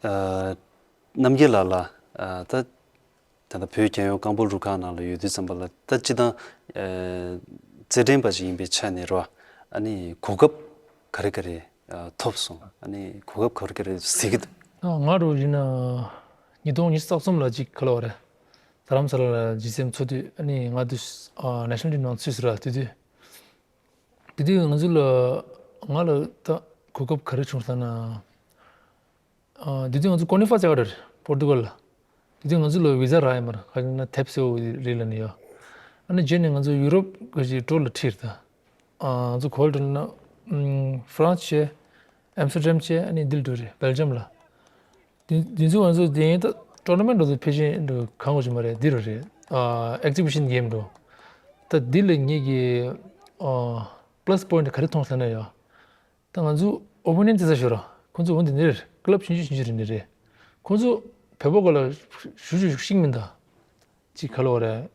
ཨ་རྣམ་རྒྱལ་ལགས་ལ་ཨ་ད་ད་ལྟ་བོད་རྒྱལ་ཡོངས་རྐང་སྤོལ་རུ་ཁག་ནང་ལ་ཡོད་དུས་ཙམ་པ་ལ་ད་སྤྱིར་བཏང་ཨ་རྩེད་འགྲན་པ་ཞིག་ཡིན་པའི་ཆ་ནས་རོ། ཨ་ནི་གོ་སྐབས་ག་རེ་ག་རེ་ཨ་ཐོབ་སོང་། ཨ་ནི་གོ་སྐབས་ག་རེ་ག་རེ་གཟིགས་ཀྱི་འདུག་ཨ་ང་རུ་ཡིན་ན་ཉིས་སྟོང་ཉི་ཤུ་རྩ་གསུམ་ལ་ཅིག་ག་ལབ་དགོས་རེད། རྡ་རམ་ས་ལ་ལ་ཇི་སི་ཨེམ་ཚོགས་དུས་ཨ་ནི་ང་དུས་ཨ་ནེ་ཤ་ནལ་ཊིམ་ནང་ཚུད་སོང་ར། དེ་དུས་དེ་དུས་ང་ཚོ་ལ་ང་ལ་ད་གོ་སྐབས་ག་རེ་བྱུང་ཟེར་ན། ཨ་དེ་དུས་ང་ཚོ་ཀོ་ནི་ཧྥ་རྩེ་ག་རེད་པོར་ཏུ་གལ་ལ། དེ་དུས་ང་ཚོ་ལ་བི་ཟ་རག་ཡོད་མ་རེད། ག་ཅིག་ན་དེབ་གསལ་བོ་རེད་ལབ་ནས་ཡོད། ཨ་ནི་རྗེས་ནས་ང་ཚོ་ཡུ་རོབ་ག་ཅིག་ཊུར་ལ་ཁྲིད་ད། ཨ་ང་ཚོ་ག་པར་ཁྲིད་ན་ཨམ་ཧྥ་རན་སི་བྱས། ཨེམ་སི་ཊར་ཌམ་བྱས། ཨ་ནི་འདིར་འགྲོ་རེད། སྦེལ་ཇམ་ལ། དེ་དེ་ཚོ་ང་ཚོ་དེ་ཡིན་ད་ཊོར་ན་མེན་ཊི་འགྲོ་དུས་ཕལ་ཆེར་འགྲོ་གང་གོ་ཅིག་མ་རེད། འདི་རུ་རེད། ཨ་ཨེག་ཛི་བི་ཤན་གེམ་འགྲོ། ད་འདི་ལ་ངེད་ཀྱི་ཨ་པ་ལ་སི་པོ་ཡིན་ཊི་ག་རེ་མཐོང་ཟེར་ན་ཡ། ད་ང་ཚོ་ཨོ་པོ་ནེན་ཊི་རྩེ་ས་ཤོར་ར། ཁོང་ཚོ་འོ་འདི་འདིར་ཀི་ལབ་ཆུང་ཆུང་ཆུང་ཆུང་རེ་འདི་རེད། ཁོང་ཚོ་བོད་པ་ག་ལ་ཞུ་ཞུ་ཞུ་ཤིག་མིན་ད། ཅིག་ག་ལབ་དགོས་རེད།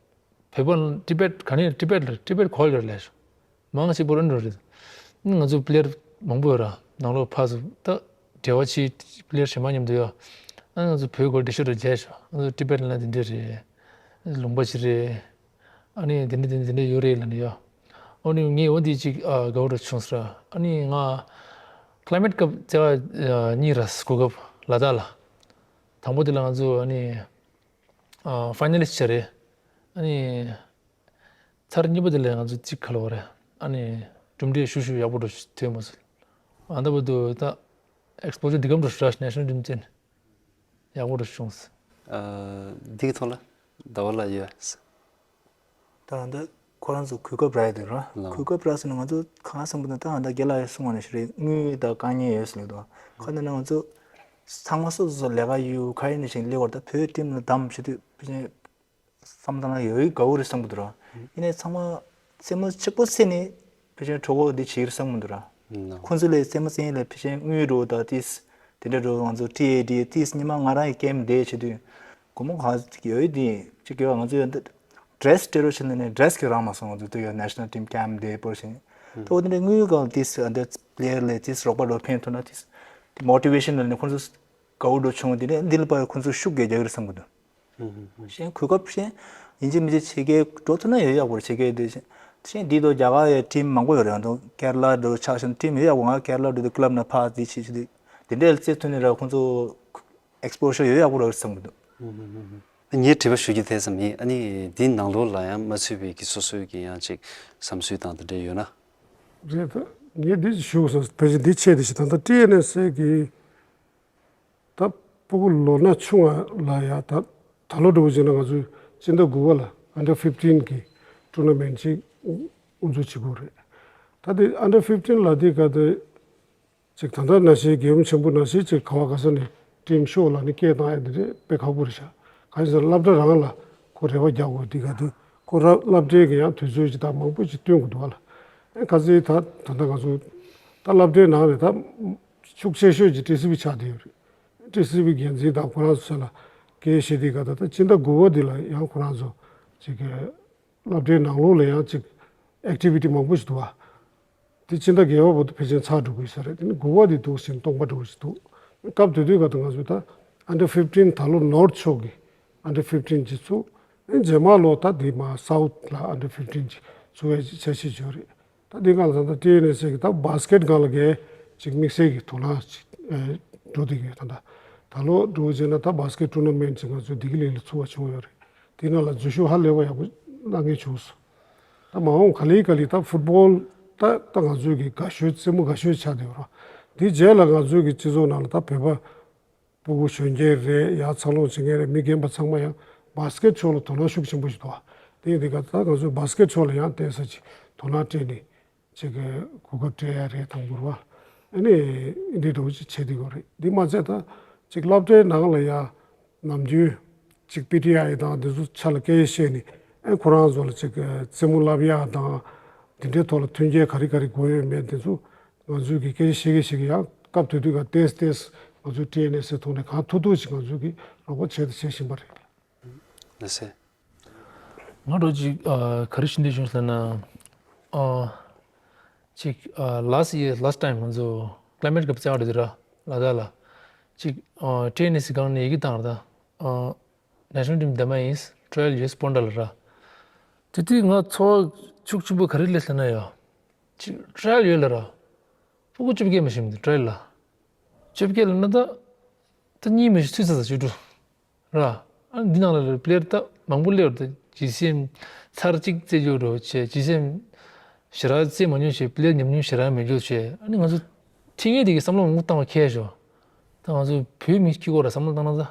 བོད་པ་ཊི་བེཊ་ག་ནས་ཊི་བེཊ་ལ་ཊི་བེཊ་གོ་ལ་ལས་ཤོ། མང་ཆེ་བོ་ར་འགྲོ་རེད། ང་ཚོ་པི་ལེ་ཡར་མང་པོ་ཡོད་ར། ནང་ལོགས་ཕར་ཚུར་ད་འབྲེལ་བ་བྱེད་པི་ལེ་ཡར་གཞན་མ་མཉམ་དུ་ཡོད། ཨ་ང་ཚོ་བོད་གོ་འདི་ཤོ་ར་རྒྱལ་ཤོ། ང་ཚོ་ཊི་བེཊ་ལ་འདི་འདི་རེད། ལུང་པ་ཅིག་རེད། ཨ་ནི་དེ་འདྲ་དེ་འདྲ་དེ་འདྲ་ཡོད་རེད་ལབ་ནས་ཡོད། ཨ་ནི་ངས་འོ་དེ་ཅིག་ཨ་དགའ་པོ་འདྲ་བྱུང་ཟེར། ཨ་ནི་ང་ཀ་ལའི་མེཊ་ཀབ་བརྩེ་བ་གཉིས་ར་གོ་སྐབས་ལ་དྭགས་ལ། དང་པོ་དེ་ལ་ང་ཚོ་ཨ་ནི་ཨ་ཕའི་ན་ལི་སི་ཊི་བྱས་རེད། ཨ་ནི་ཚར་གཉིས་པ་དེ་ལ་ང་ཚོ་ཅིག་ག་ལབ་དགོས་རེད། ཨ་ནི་གྲུབ་འབྲས་ཞུ་ཞུ་ཡག་པོ་འདྲ་ཐོན་མ་སོང་། ཨ་ད་བར་དུ་ད་ཨེག་སི་པོ་ཇར་འདི་གམ་འདྲ་ཞུ་ར་ནེ་ཤ་ནལ་ཊིམ་བཙན། ཡག་པོ་འདྲ་བྱུང་སོང་། ཨ་འདི་གི་ཐོག་ལ་ཟླ་བ་ལགས་ཡོད། ད་ལྟ་ཁོ་རང་ཚོ་གོ་སྐབས་རག་ཡོད་དུས་ར། ལགས། གོ་སྐབས་རག་སོང་ན་ང་ཚོ་གང་བསམ་གི་འདུག་ད་ང་ད་རྒན་ལགས་གསུངས་པ་ནང་བཞིན་རེད། དངུལ་དང་དཀའ་ངལ་ཡོད་ཟེར་ལབ་འདུག་ཁ་ནས་ན་ང་ཚོ་ཚང་མ་སོ་སོ་སོ་ལས་ཀ་ཡོད་ག་ཡིན་ནའི་ཞིག་སླེབས་པར་ད་བོད་ཊིམ་ལ་བདམས་བྱེད་དུས་ཕལ་ཆེར་བསམ་བཏང་ན་ཡོད་དགའ་བོ་རེད་བསམ་གི་འདུག་ར། ཡིན་ནའི་ཚང་མ་རྩེད་མོ་གཅིག་པོ་རྩེས་ནས་ཕལ་ཆེར་གྲོགས་པོ་འདི་བྱེད་ཀྱི་རེད་བསམ་གི་འདུག་ར། ལགས། ཁོང་ཚོ་ལས་རྩེད་མོ་རྩེ་ཡས་ལ་ཕལ་ཆེར་དངུལ་འགྲོ་ད་ཏིས་དེ་འདྲ་འགྲོ། ང་ཚོ་ཊི་ཨེ་ཌི་ཏིས་ཉི་མ་ང་རང་གི་ཀེམ་བསྡད་བྱེད་དུས་སྒོར་མོ་ག་ཡོད་དེ་གཅིག་ཡོད། ང་ཚོ་ཡོད་འདི་ཌི་རེ་སི་སྤྲད་རོགས་བྱེད་ནས་ནས་ཌི་རེ་སི་གི་རག་མ་སོང་། ང་ཚོ་དུས་ཡོད་ནེ་ཤ་ནལ་ཊིམ་ཀེམ་བསྡད་པོར་བྱས་ནས་ད་འོ་དེ་འདྲ་དངུལ་གང་ཏིས་འདི་པི་ལེ་ཡར་ལས་ཏིས་རོགས་པ་འགྲོ་ཕན་ཐོགས་ན་ཏིས་དེ་མོ་ཊི་ཝེ་ཤན་ལ་ནས་ཁོང་ཚོ་དགའ་བོ་འགྲོ་བྱུང་། དེ་ནས་འདི་ལ་ཕར་ཁོང་ཚོ་ཤུགས་རྒྱག་རྒྱག་གི་རེད་བསམ་གི་འདུག་ཧུམ་ཧུམ་ཧུམ། གཞན་གོ་སྐབས་གཞན་ཡིན་གཅིག་མིན་གཅིག་ཕྱི་རྒྱལ་འགྲོ་ཐུབ་ན་ཡོད་ཡག་པོ་རེད། ཕྱི་རྒྱལ་དེ་གཞན་འདི་དང་རྒྱ་གར་ཡི་ཊིམ་མང་པོ་ཡོད་རེད། ང་ཚོ་ཀེ་ར་ལ་འགྲོ་ཆ་བཞག་ན་ཊིམ་ཡོད་ཡག་པོ། ང་ཀེ་ར་ལ་འགྲོ་དུས་ཀི་ལབ་ནང་ཕར་འདི་བྱེད་བྱེད་དུས་དེ་འདྲའི་རྩེད་ཐུབ་ནས་ར་ཁོང་ཚོ་ཨེག་སི་པོ་ཞར་ཡོད་ཡག་པོ་རེད་བསམ་གི་འདུག་ཧུམ་ཧུམ་ཧུམ་ཧུམ། ངས་དྲི་བ་ཞུ་རྒྱུ་དེ་ཙམ་ཡིན། ཨ་ནི་འདིའི་ནང་ལོགས་ལ་ཡང་མ་ཚུད་པའི་གི་སོ་སོའི་གི་ཡང་ཅིག་བསམ་ཚུལ་དང་དེ་འདྲ་ཡོད་ན། རེད་ད། ངས་འདི་ཞུ་དགོས་སོང་། ཕལ་ཆེར་འདི་ཆེད་དུ་ཞིག་ད་ལྟ་ཊི་ཨེན་ཨེས་ཨེ་གི་ད་སྤུ་གུ་ལོ་ན་ཆུང་བ་ལ་ཡ་ད་ད་ལོ་འགྲོ་བཞིན་ན་ང་ཚོས་སྤྱི་ཟླ་དགུ་པ་ལ་ཨན་ཌར་ཕིབ་ཊིན་གི་ཊུར་ན་མེན་ཊི་ཅིག་དབུ་འཛུགས་བྱེད་དགོས་རེད། ད་དེ་ཨན་ཌར་ཕིབ་ཊིན་ལ་དེ་ག་དེ་ཅིག་ད་ལྟ་ནང་བཞིན་རྒྱལ་ཡུམ་ཆེན་པོ་ནང་བཞིན་ཅིག་ག་བ་ག་ས་ནས་ཊིམ་ཤོག་ལ་ནི་སྐད་བཏང་ཡ་དེ་རེད་དཔེ་ཁག་པོ་རེད་ཤག་གང་ཡིན་ཟེར་ན་སློབ་གྲྭ་རང་ལ་ཁོ་རེ་བ་རྒྱག་དགོས། དེ་ག་དེ་ ཁོ་ར་སློབ་གྲྭའི་གི་ཡང་དུས་ཚོད་ཅིག་ད་མང་པོ་ཅིག་སྟོན་དགོས་འདུག་བ་ལ། ཨེ་ཁ་སང་ད་ད་ལྟ་ང་ཚོ་ད་སློབ་གྲྭའི་ནང་ནས་ད་ཤུགས་ཆེ་ཤོས་ཀྱི་ཊི་སི་ཝི་ཆགས་བསྡད་ཡོད་རེད། ཊི་སི་ཝི་འགན་འཛིན་དང་ཁོ་རང་ཚོ་ལ་སྐད་བཤད་དུས་ག་ད་ད་སྤྱི་ཟླ་དགུ་པ་འདི་ལ་ཡང་ཁོ་རང་ཚོ་ཅིག་གི་སློབ་གྲྭའི་ནང་ལོགས་ལ་ཡང་ཅིག་ཨེག་ཊི་བི་ཊི་མང་པོ་ཞིག་འདུག་བ། དེ་སྤྱི་ཟླ་བརྒྱད་པ་བར་དུ་ཕལ་ཆེར་ཚར་འགྲོ་གི་ཡོད་ས་རེད། དེ་ནི་དགུ་པ་དེ་འདུག་ཟིན་སྟོང་པ་འགྲོ་གི་ཞིག་འདུག་སྐབས་དེ་དུས་ག་ད་ང་ཚོས་ད་ཨན་ཌར་ཕིཕ་ཊིན་ད་ལོ་ནོར་ཕྱོགས་ཀྱི་ཨན་ཌར་ཕིཕ་ཊིན་གྱི་ཚུགས། རྗེས་མ་ལོ་ད་དེ་མ་སའུ་ཐ་ལ་ཨན་ཌར་ཕིཕ་ཊིན་གྱི་ཚུགས་པའི་འཆར་གཞི་བྱས་ཡོད་རེད། ད་དེ་སྒང་ལ་ད་ལྟ་ཊི་ཨེན་ཨེས་ཨེ་གི་ད་བྷ་སི་ཀེ་ཊི་སྒང་ལ་གས་ཅིག་དམིགས་བསལ་གྱི་དོ་སྣང་ཅིག་ཨེ་འགྲོ་བསྡད་ཀྱི་ཡོད། ད་ད་ད་ལོ་འགྲོ་བྱས་ན་ད་བྷ་སི་ཀེ་ཊི་ཊུར་ན་མེན་ཊི་ཅིག་ང་ཚོས་བདེ་སྐྱིད་གླིང་ལ་ཚུགས་པ་བྱུང་ཡོད་རེད། དེ་ནང་ལ་འཛུལ་ཞུགས་ཧ་ལས་པ་ཡག་པོ་གནང་མཁན་བྱུང་སོང་། ད་མ་འོངས་ག་ལེ་ག་ལེ་ད་ཕུཊ་བོལ་ད་ད་ང་ཚོའི་གི་དགའ་ཤོས་རྩེད་མོ་དགའ་ཤོས་ཆགས་བསྡད་ཡོད་རེད། དེའི་རྗེས་ལ་ང་ཚོའི་གི་སྤྱི་ཚོགས་ནང་ལ་ད་བོད་པ་སྤུ་གུ་གཞོན་སྐྱེས་རེད། ཡར་འཚར་ལོངས་བྱེད་མཁན་རེད། མི་རྒན་པ་ཚང་མ་ཡང་བྷ་སི་ཀེ་ཊི་ཕྱོགས་ལ་དོ་སྣང་ཤུགས་ཆེན་པོ་ཞིག་འདུག་དེ་ཡིན་དུས་ག་ད་ང་ཚོས་བྷ་སི་ཀེ་ཊི་ཕྱོགས་ལ་ཡང་བལྟས་ས་ཅིག་དོ་སྣང་སྤྲད་ནས་ཅིག་གི་གོ་སྐབས་སྤྲད་ཡ་རེད། དང་པོར་བ་ཨ་ནི་འདི་འདྲ་བོ་ཅིག་བྱེད་དུས་གོ་རེད། འདི་མ་ཚད་ད་ཅིག་སློབ་གྲྭའི་ནང་ལ་ཡང་ནམ་རྒྱུན་ཅིག་པི་ཊི་ཨའི་དང་འདི་ཚོ་ཆ་ལ་སྐད་ཆ་བཤད་ནས་ཨ་ཁོ་རང་ཚོ་ལ་ཅིག་གི་རྩེད་མོ་བསླབ་ཡ་དང་འདི་འདྲའི་ཐོག་ལ་མཐུན་རྐྱེན་ག་རེ་ག་རེ་དགོས་ཡོད་མེད་འདི་ཚོ་ང་ཚོས་ཀྱི་སྐད་ཆ་བཤད་ཀྱི་བཤད་ཀྱི་ཡང་སྐབས་དེ་དུས་ཀ་ཏེས་ཏེས་ང་ཚོའི་ཊི་ཨེན་ཨེས་ཨེ་ཐོག་ནས་གང་ཐུབ་ཐུབ་ཅིག་ང་ཚོས་ཀྱི་རོགས་པ་བྱས་དང་བྱེད་བཞིན་པ་རེད། ལགས་སེ། ང་རོ་ཅིག་ཨ་ག་རེ་ཞུ་འདོད་བྱུང་ཟེར་ན། ཨ་ཅིག་ཨ་last year last time ང་ཚོ་climate cup རྩེད་པ་རེད་ར་ལ་དྭགས་ལ། ཅིག་ཨ་ཊི་ཨེན་ཨེས་ཨེ་སྒང་ནས་ཡི་གེ་བཏང་ར་ད། ཨ་National Team Dema is trial ཡོད་སྤོན་ཊ་ལ་ར། དེ་དུས་ང་ཚོར་བ་ཤུགས་ཆེན་པོ་ག་རེ་སླེབས་ཟེར་ན་ཡ། ཅིག་trial ཡོད་ལ་ར། ཕྲུ་གུ་བཅོ་བརྒྱད་མ་ཤེས་མི་འདུག་trial ལ། བཅོ་བརྒྱད་ལ་ན་ད། ད་གཉིས་མི་ཤེས་ཚུད་ཚ་ཚ་བཅུ་དྲུག་ར། ཨ་འདི་ནང་ལ་player ད་མང་པོ་སླེབས་ར་ད་ཇི་སེམ་ཚར་གཅིག་རྩེད་རྒྱུ་རོ་བྱས་ཇི་སེམ་ཞེ་དྲག་རྩེད་མ་མྱོང་བྱས་player ཉམས་མྱོང་ཞེ་དྲག་མེད་རྒྱུ་བྱས། ཨ་ནི་ང་ཚོ་ཁྲིད་མཁན་དེ་གི་བསམ་བློ་མང་པོ་བཏང་བ་ཁེལ་ཤོག་ད་ང་ཚོ་བོད་མི་སྐྱིད་གོ་ར་བསམ་བློ་བཏང་ན་ད།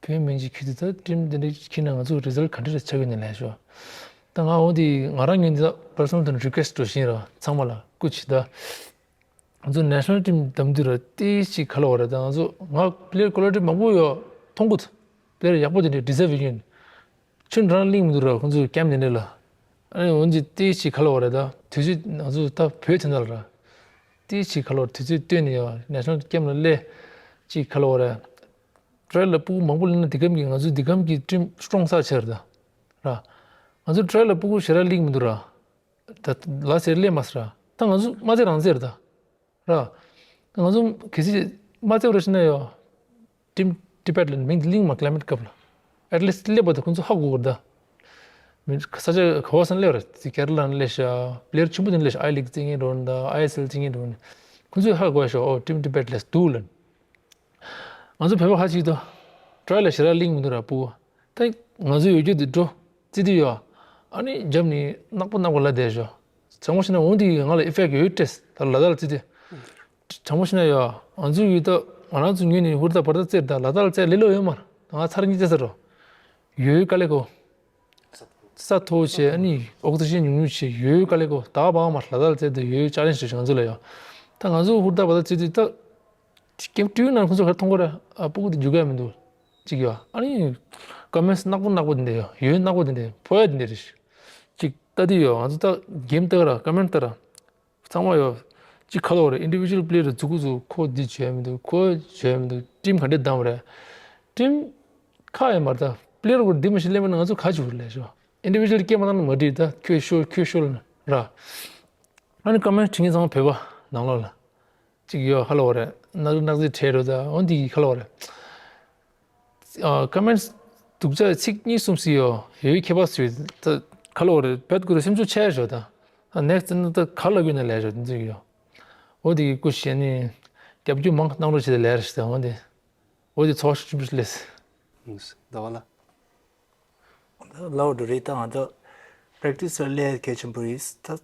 བོད་མི་གཅིག་ཁྱེར་དུས་ད་ཊིམ་དེ་འདྲ་ཁྱེར་ན་ང་ཚོ་result ག་འདྲ་ཆགས་ཀྱི་ནས་ལས་ཤོག་ད་ང་འོ་དེ་ང་རང་ངོས་འདི་personal དུ་request འགྲོ་བཞིན་ར་ཚང་མ་ལ་སྐུ་མཁྱེན་ད། ང་ཚོ་national team འདེམས་དུས་ར་ཏིས་ཅིག་ག་ལ་བ་ར་ད་ང་ཚོ་ང་player quality མང་པོ་ཡོད་མཐོང་གི་འདུག player ཡག་པོ་དེ་འདྲ་deserve ཡོད་ཀྱི་ཡོད། ཁྱོད་རང་གླེང་མི་འདུག་ར་ཁོང་ཚོ་camp དེ་འདྲ་ལ། ཨ་ནི་འོ་འདི་ཏིས་ཅིག་ག་ལ་བ་ར་ད་དུས་ཚོད་ང་ཚོ་ད་བོད་དེ་འདྲ་ལ་ར། ཏིས་ཅིག་ག་ལ་བ་ར་དུས་ཚོད་བཏོན་ནས་ཡ་national camp ལ་སླེབས་ཅིག་ག་ལ་བ་ར། trial ལ་ཕྲུ་གུ་མང་པོ་སླེབས་ན་འདི་གམ་གྱི་ང་ཚོའི་འདི་གམ་གྱི་team strong ས་ཆེར་ད། ར། ང་ཚོ་trial ལ་ཕྲུ་གུ་ཞེ་དྲག་སླེབས་མི་འདུག་ར། ད་ལ་སེར་སླེབས་མ་སི་ར། ད་ང་ཚོ་མ་རྩེ་རང་རྩེར་ད། ར། ད་ང་ཚོ་གལ་སྲིད་མ་རྩེ་བ་ར་ཤི་ན་ཡོ། team debate ལ་མིང་འདི་གླེང་མ་climate cup ལ། at least སླེབས་པ་ད་ཁོང་ཚོ་ཧ་གོ་གི་ར་ད། མི་ས་ཆ་ག་བ་སན་སླེབས་ར་དེ་ཀེ་ར་ལ་ན་སླེབས་ཤག player ཆེན་པོ་དེ་སླེབས་ཤག I League རྩེ་མཁན་འགྲོ་ན་ད་I S L རྩེ་མཁན་འགྲོ་ན། ཁོང་ཚོས་ཧ་གོ་ཤག་ཨོ་team debate ལས་འདུག་ལ། ང་ཚོ་བོད་པ་ཁ་ཅིག་ད། trial ལ་ཞེ་དྲག་གླེང་མི་འདུག་ར་ཕྲུ་གུ། ད་ང་ཚོ་ཡོད་རྒྱུ་དེ་འགྲོ་རྩེ་དུས་ཡོད། ཨ་ནི་རྒྱབ་ནས་ནག་པོ་ནག་པོ་ལ་བསྡད་ཤག་དྲང་པོ་བཤད་ན་འོ་དེ་ང་ལ་effect ཡོད་སྤྲད་ད་ལ་དྭགས་ལ་རྩེ་དུས། དྲང་པོ་བཤད་ན་ཡོད། ང་ཚོ་ཡོད་ད་ང་རང་ཚོ་ངོས་ནས་ཧུར་ཐག་བར་ཐག་རྩེར་ད་ལ་དྭགས་ལ་རྩེ་ལེ་ལོ་ཡོད་མ་ར་ད་ང་ཚར་གཉིས་རྩེ་ས་རོ། ཡོད་དཀའ་ལས་ཁོ། ས་མཐོ་བྱས་ཨ་ནི་ཨོག་སི་ཇན་ཉུང་ཉུང་བྱས་ཡོད་དཀའ་ལས་ཁོ་ད་བང་མ་ལ་དྭགས་ལ་རྩེ་དུས་ཡོད་challenge ཞིག་ང་ཚོ་ལ་ཡོད། ད་ང་ཚོ་ཧུར་ཐག་བར་ཐག་རྩེ་དུས་ད། ཀེམ་ཊི་ཝི་ནང་ཁོང་ཚོ་ག་རེ་མཐོང་གི་རེད། ཨ་ཕྲུ་གུ་དེ་རྒྱུག་ག་མི་འདུག་ཅིག་ཡོད། ཨ་ནི་ཀོ་མེན་ཊི་ནག་པོ་ནག་པོ་དེ་འདྲ་ཡོད། ཡོད་ནག་པོ་དེ་འདྲ་ཕོ་ཡ་དེ་འདྲ་རེད། ཅིག་ལྟ་དུས་ཡོད་ང་ཚོ་ད་གེམ་ལྟ་གི་ར་ཀོ་མེན་ཊི་ལྟ་ར། ཚང་མ་ཡོད། ཅིག་ཁ་ལོ་རེད། individual player རེ་ཚུགས་ཀུ་ཚུགས་ཁོ་འདི་བྱས་མི་འདུག་ཁོ་བྱས་མི་འདུག་ཊིམ་ག་འདྲ་བདམས་རེད། ཊིམ་ཁ་ཡོད་མ་རེད་ད། པི་ལེ་ཡར་གུར་འདི་མ་ཤི་ལེ་མ་ན་ང་ཚོ་ག་ཅིག་རེད་ལས་ཤོག individual སྐད་མ་བཏང་ན་མ་འགྲིག་ད་ཁྱོད་ཤོར་ཁྱོད་ཤོར་ལ་ར། ཨ་ནི་ཀོ་མེན་ཊི་བྲིས་མཁན་ཚང་མ་བོད་པ་ནང་ལོགས་ལ། གཅིག་ཡོད་ཧ་ལ་བ་རེད། ནག་རིག་ནག་རྩིས་བྲལ་འགྲོ་ད་འོ་འདི་གི་ཁ་ལ་བ་རེད། ཨ་ཀོ་མེན་ཊི་སྡུག་ཅག་ཚིག་གཉིས་གསུམ་ཞིག་ཡོད་ཡོད་ཁྱད་པར་ཞིག་ད་ཁ་ལ་བ་རེད། བེད་ཁུ་རེ་སེམས་ཆུང་ཆེ་ཞོ་ད་ནེག་སི་ཊི་ནི་ད་ག་ལ་གུ་ན་ལས་ཞོ་འདི་ཚིག་ཡོད། འོ་འདི་གི་སྐུ་ཞེ་ནི་རྒྱབ་རྒྱུ་མང་གནང་རོགས་བྱེད་ལས་རེད་ད་འོ་འདི་འོ་འདི་ཚོགས་ཤིག་ཆུང་ཆུང་ལས། ཟླ་བ་ལ། ལའོ་ཌི་རེད་ད་ང་ཚོ་པེ་རེག་ཊི་སི་ལ་སླེབས་གལ་ཆེན་པོ་རེད་ད།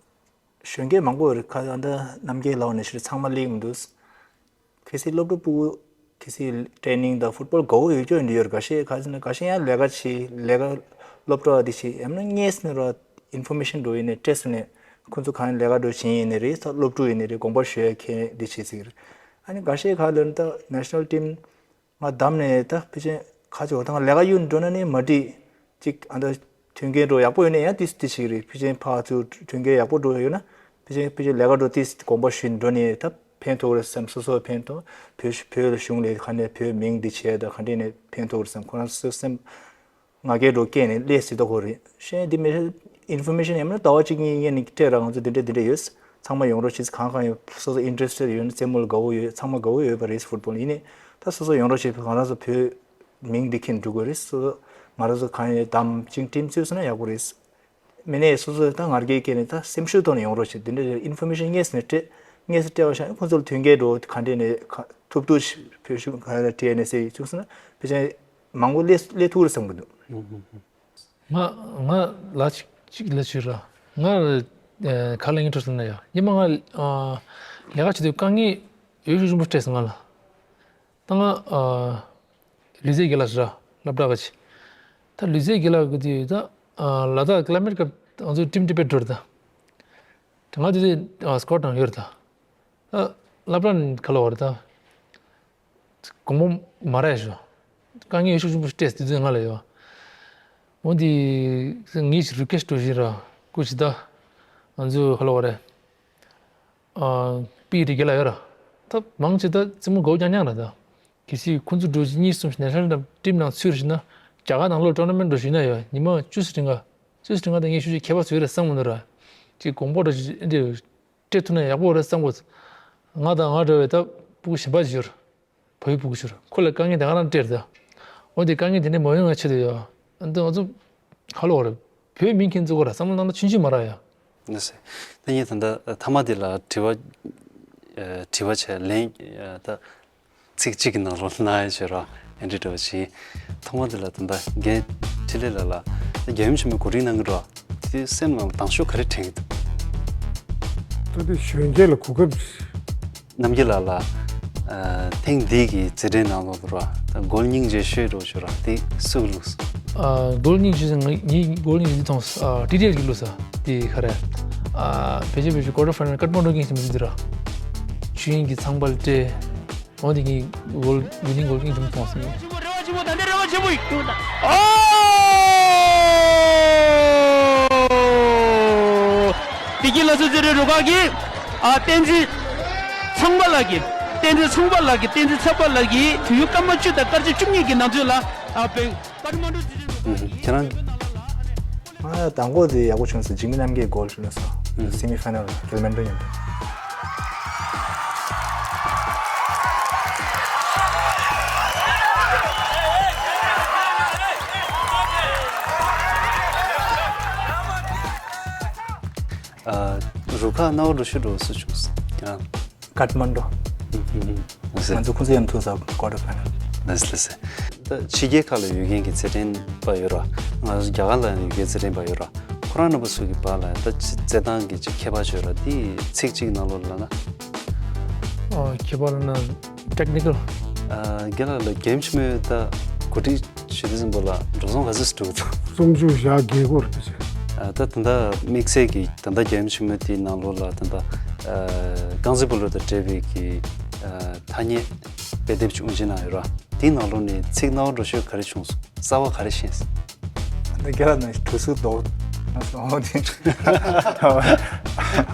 གཞོན་སྐྱེས་མང་པོ་ཡོད་རེད་ཁ་ད་རྣམ་རྒྱལ་ལའོ་ནས་ཤི་རེད་ཚང་མ་སླེབས་མི་འདུག་གལ་སྲིད་སློབ་ཕྲུག་ཕྲུ་གུ་གལ་སྲིད་ཊེ་ནིང་དང་ཕུཊ་བོལ་དགའ་བོ་ཡོད་ཀྱོ་འདི་ཡོད་རེད། འགའ་ཤས་ཁ་ཚིག་ན་འགའ་ཤས་ཡང་ལས་ཀ་བྱེད་ལས་ཀ་སློབ་གྲྭ་འདི་བྱེད་ཡང་ན་ངས་ནས་ར་ཨིན་ཕོར་མེ་ཤན་འགྲོ་ཡིན་ནས་ཊེ་སི་ནས་ཁོང་ཚོ་གང་ལས་ཀ་འགྲོ་བྱེད་ཡིན་ནས་རེད་ད་སློབ་ཕྲུག་ཡིན་ནས་རེད་དགོངས་པ་ཞུ་ཡ་མཁན་འདི་བྱེད་ཟིག་རེད། ཨ་ནི་འགའ་ཤས་ཁ་ལ་ད་national team ང་བདམས་ནས་ད་ཕལ་ཆེར་ཁ་ཕྱོགས་དང་ལས་ཀ་གཡུག་འགྲོ་ན་ནི་མ་འགྲིག་ཅིག་ཨ་ད་ མཐུན་རྐྱེན་འགྲོ་ཡག་པོ་ཡོད་ན་ཡང་ཏིས་ཏི་ཞིག་རེད། ཕལ་ཆེར་ཕར་ཚུར་མཐུན་རྐྱེན་ཡག་པོ་འགྲོ་ཡོད་ན་ཕལ་ཆེར་ཕལ་ཆེར་ལས་ཀ་འགྲོ་ཏིས་དགོངས་པ་ཞུས་འགྲོ་ནས་ད་ཕན་ཐོགས་རེད་བསམ། སོ་སོ་ཕན་ཐོགས་བོད་བོད་གཞུང་ལས་ག་ནས་བོད་མིང་འདི་བྱས་ད་ག་འདྲས་ནས་ཕན་ཐོགས་རེད་བསམ། ཁོ་རང་སོ་སེམས་ང་རྒྱལ་འགྲོ་སྐྱེས་ནས་ལས་སྲིད་ད་གོ་རེད། ཤེས་འདི་མི་ཤེས་ཨིན་ཕོར་མེ་ཤན་ཡང་མིན་ན་ཟླ་བ་གཅིག་གཉིས་ཡན་ནས་སྤྲད་ར་ང་ཚོ་འདི་འདྲས་འདི་འདྲས་ཡོད། ཚང་མ་ཡོང་རོགས་བྱེད། གང་གང་ཡོད་སོ་སོ་ཨིན་ཊེ་རེ་སི་ཊེ་ཌི་ཡོད་ན་རྩེད་མོ་ལ་དགའ་བོ་ཡོད། ཚང་མ་དགའ་བོ་ཡོད་པ་རེད། ཕུཊ་བོལ་ཡིན་ནས་ད་སོ་སོ་ཡོང་རོགས་བྱེད། ང་རང་ཚོ་བོད་མིང་འདི་ཁྱེར་འགྲོ་དགོས་རེད། སོ་སོ་ང་རང་ཚོ་གང་ཡོད་དམ་ཅིང་ཊིམ་བཙུགས་སོང་ན་ཡག་པོ་རེད། མི་ནས་སོ་སོ་ད་ང་རྒྱལ་སྐྱེས་ནས་ད་སེམས་ཤུགས་ཐོག་ནས་ཡོང་རོགས་བྱེད། འདི་འདྲ་ཨིན་ཕོར་མེ་ཤན་དངོས་སུ་ནས་སྤྲད་དངོས་སུ་སྤྲད་པ་ཤ་ཁོང་ཚོ་ལ་མཐུན་རྐྱེན་འགྲོ་ག་འདྲས་ནས་ཐུབ་ཐུབ་ཕུལ་ཤུགས་ག་རེ་ཊི་ཨེན་ཨེ་སི་ཨེ་བཙུགས་སོང་ན་ཕལ་ཆེར་མང་པོ་སླེབས་སླེབས་ཐུབ་རེད་བསམ་གི་འདུག་ང་ང་ལ་ཅིག་ཅིག་ལ་ཅིག་ར་ང་ག་ལ་ཡིན་འཕྲོ་སོང་ན་ཡ་ཉི་མ་ང་ལས་ཀ་བྱེད་དུས་དཀའ་ངལ་ཡོད་ཤུགས་ཆེན་པོ་སྤྲད་སོང་ང་ལ། ད་ང་ཨ་ལུས་རྩལ་དགེ་ལགས་ཟེར་ར་སློབ་གྲྭ་ག་ཅི། ད་ལུས་རྩལ་དགེ་ལགས་གི་དུས་ད་ཨ་ལ་དྭགས་ཀི་ལ་མེཊ་སྐབས་ང་ཚོའི་ཊིམ་ཊི་བེཊ་འགྲོ་རེད་ད། ང་དེ་དུས་ཨ་སི་ཀོཊ་ནང་ཡོད་རེད་ད། ད་སློབ་གྲྭ་ནས་ག་ལ་བ་རེད་ད། དགོངས་པ་མ་རག་ཞུ། དཀའ་ངལ་ཤུགས་ཆེན་པོ་སྤྲད་དེ་དུས་ང་ལ་ཡོད། འོ་འདི་ངས་རི་ཀུ་ཨེ་སི་ཊི་འགྲོ་བཞིན་ར་སྐུ་མཁྱེན་ད། ང་ཚོའི་ག་ལ་བ་རེད། ཨ་པི་ཨི་ཊི་དགེ་ལགས་ཡོད་ར། ད་མང་ཆེ་ད་རྩེད་མོ་དགའ་བོ་རྐྱང་རྐྱང་ར་ད། གལ་སྲིད་ཁོང་ཚོ་འགྲོ་གཉིས་གསུམ་ནེ་ཤ་ནལ་དང་ཊིམ་ནང་ཚུད་རེད་ན་རྒྱ་གར་ནང་ལོགས་ཊོར་ན་མེན་ཊི་འགྲོ་ཞིག་ན་ཡོད་ཉི་མ་བཅུ་ཙམ་རིང་ག་བཅུ་ཙམ་རིང་ག་ད་ངས་ཤུགས་ཆེ་ཁྱད་པར་ཚོད་རེད་བསམ་གི་འདུག་ར། ཅིག་དགོངས་པ་འདྲ་ཞིག་འདི་སྤྲད་ཐུབ་ན་ཡག་པོ་རེད་བསམ་གི་འདུག་ང་དང་ང་འདྲ་བའི་ད་ཕྲུ་གུ་གཞན་པ་ཞིག་ཡོད་ར། བོད་ཡིག་ཕྲུ་གུ་ཞིག་ཡོད་ར་ཁོ་ལ་དཀའ་ངལ་དེ་ག་རང་སྤྲད་རེད་ད། འོ་དེ་དཀའ་ངལ་དེ་འདྲ་མ་ཡོང་བའི་ཆེད་དུ་ཡོད། འདི་ང་ཚོ་ཧ་ལོ་བ་རེད། བོད་མིང་མཁན་ཚོ་གོ་ར་བསམ་བློ་བཏང་ན་ཆུང་ཆུང་མ་རག་ཡ། ལགས་སེ། ད་ངས་ད་ལྟ་མཐའ་མ་འདི་ལ་དྲི་བ་ཨ་དྲི་བ་བྱས་ལན་ཨ་ད་ཚིག་གཅིག་གི་ནང་ལོགས་གནང་ཡ་བྱས་རོགས་ཨེ་འདྲི་འདྲ་བ་བྱིན། ཐོག་མ་འདི་ལ་ད་ལྟ་རྒན་འཕྲིན་ལས་ལགས་ལ་ད་རྒྱལ་ཡུམ་ཆེན་མོའི་གོ་སྒྲིག་གནང་གི་འགྲོ། དེ་སེམས་ནང་དང་ཤོག་ག་རེ་དྲན་གྱི་འདུག་ད་དེ་གཞོན་སྐྱེས་ལ་གོ་སྐབས། རྣམ་རྒྱལ་ལགས་ལ་ཨ་ཐེངས་འདི་གི་རྩེད་འགྲན་ནང་ལོགས་ར་ད་གོལ་སྙིང་རྗེ་ཤོས་འགྲོ་ཞུ་ར་དེ་སུ་གི་བླུགས་སོང་། ཨ་གོལ་སྙིང་རྗེ་ཟེར་ང་ངའི་གོལ་སྙིང་རྗེ་མཐོང་སོང་། ཨ་ཊི་ཊི་ཨེཆ་གི་བླུགས་སོང་དེ་ག་རེ། ཨ་ཕལ་ཆེར་ཕལ་ཆེར་ཀོར་ཊར་ཕའི་ནལ་ཀ་ཐ་མན་ཌུ་གིངས་སི་མི་ཟེར་དུས་ར། ཆུ་དབྱིངས་ཀྱི་ཚངས་པ་ལ་སྤྲད། འོ་དེ་གིས་གོལ་ཡུན་རིང་གོལ་སྙིང་རྗེ་མཐོང་སོང་། ཆེན་པོ་རེ་བ་ཆེན་པོ་ད་ལྟ་རེ་བ་ཆེན་པོ་ཡིན། ཨོ། བདེ་སྐྱིད་ལ་སོགས་རྩེད་འགྲན་རུ་ཁག་གིས་ཨ་བསྟན་འཛིན་ཚངས་པ་ལགས་ཀྱིས་བསྟན་འཛིན་ཚངས་པ་ལགས་ཀྱིས་བསྟན་འཛིན་ཚངས་པ་ལགས་ཀྱིས་དུས་ཡུན་སྐར་མ་བཅུ་དང་སྐར་ཆ་བཅུ་གཉིས་ཀྱི་ནང་ཚུད་ལ་ཨ་བོད་ཀ་ཐ་མན་ཌུ་རྩེད་འགྲན་རུ་ཁག་གིས་ཁྱེད་རང་། ང་དང་པོ་དེ་ཡག་པོ་བྱུང་སོང་། འཇིགས་མེད་རྣམ་རྒྱལ་གོལ་བྱུང་སོང་། སེ་མི་ཕའི་ནལ་ཀི་ལ་མན་ཌུ་མཉམ་དུ། ཨ། རུ་ཁག་སྣ་བ་འགྲོ་ཤུལ་འགྲོ་སུ་བྱུང་སོང་ཁྱེད་རང་། ཀ་ཐ་མན་ཌུ། ང་ཚོ་ཁོང་ཚོ་མཉམ་ཐུག་ས་ཀོར་ཊར་ཕའི་ནལ། ལགས་སོ་ལགས་སོ། ད་ཕྱི་རྒྱལ་ཁག་ལ་ཡོད་མཁན་གྱི་རྩེད་འགྲན་པ་ཡོད་ར། ང་ཚོ་རྒྱ་གར་ལ་ཡང་ཡོད་མཁན་རྩེད་འགྲན་པ་ཡོད་ར། ཁོ་རང་རྣམ་པ་ཚོ་གི་བར་ལ་ད་རྩེད་སྟངས་ཀྱི་ཅིག་ཁྱད་པར་ཅིག་ཡོད་ར་དེ་ཚིག་གཅིག་ནང་ལོགས་ལ་ན། ཨོ་ཁྱད་པར་ལ་ན་ཊེག་ནི་ཀལ། ཨ་རྒན་ལགས་ལ་རྒྱལ་ཡུམ་ཆེན་མོའི་ད་གོ་སྒྲིག་ཞུ་དུས་ཙམ་པ་ལ་འགྲོ་སོང་ག་ཚོད་ཙམ་འགྲོ་གི་འདུག་སུམ་ཅུ་ཞེ་བརྒྱད་སྐོར་དུ་ཆེ། ད་ད་ལྟ་དམིགས་བསལ་གྱི་ད་ལྟ་རྒྱལ་ཡུམ་ཆེན་མོ་དེའི་ནང་ལོགས་ལ་ད་ལྟ་རྐང་རྩེད་སྤོ་ལོ་དང་འབྲེལ་བའི་གི་ཐ་སྙད་དཔེ་དེབ་ཅིག་དབུ་འབྱེད་གནང་ཡོད་ར། དེའི་ནང་ལོགས་ནས་ཚིག་སྣ་བ་འགྲོ་ཤོས་ག་རེ་བྱུང་སོང་། རྩ་བ་ག་རེ་ཤེས་སོང་། ད་རྒན་ལགས་ནང་གྲུ་ཟུར་རྡོག་ཨོ་དེ།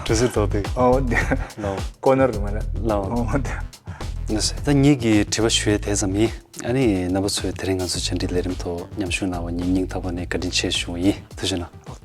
གྲུ་ཟུར་རྡོག་དེ། ཨོ་དེ། ལའོ། ཀོ་ནར་རུ་མ་ལ། ལའོ། ཨོ་དེ། ད་ངེད་ཀྱི་དྲི་བ་ཞུ་ཡས་དེ་ཙམ་ཡིན། ཨ་ནི་རྣམ་པ་ཚོས་དེ་རིང་ང་ཚོ་བཅར་འདྲི་ལས་རིམ་ཐོག་མཉམ་ཞུགས་གནང་བ་ཉིད་སྙིང་ཐག་པ་ནས་བཀའ་དྲིན་ཆེ་ཞུ་བ་ཡིན། ཐུགས་རྗེ་གནང་།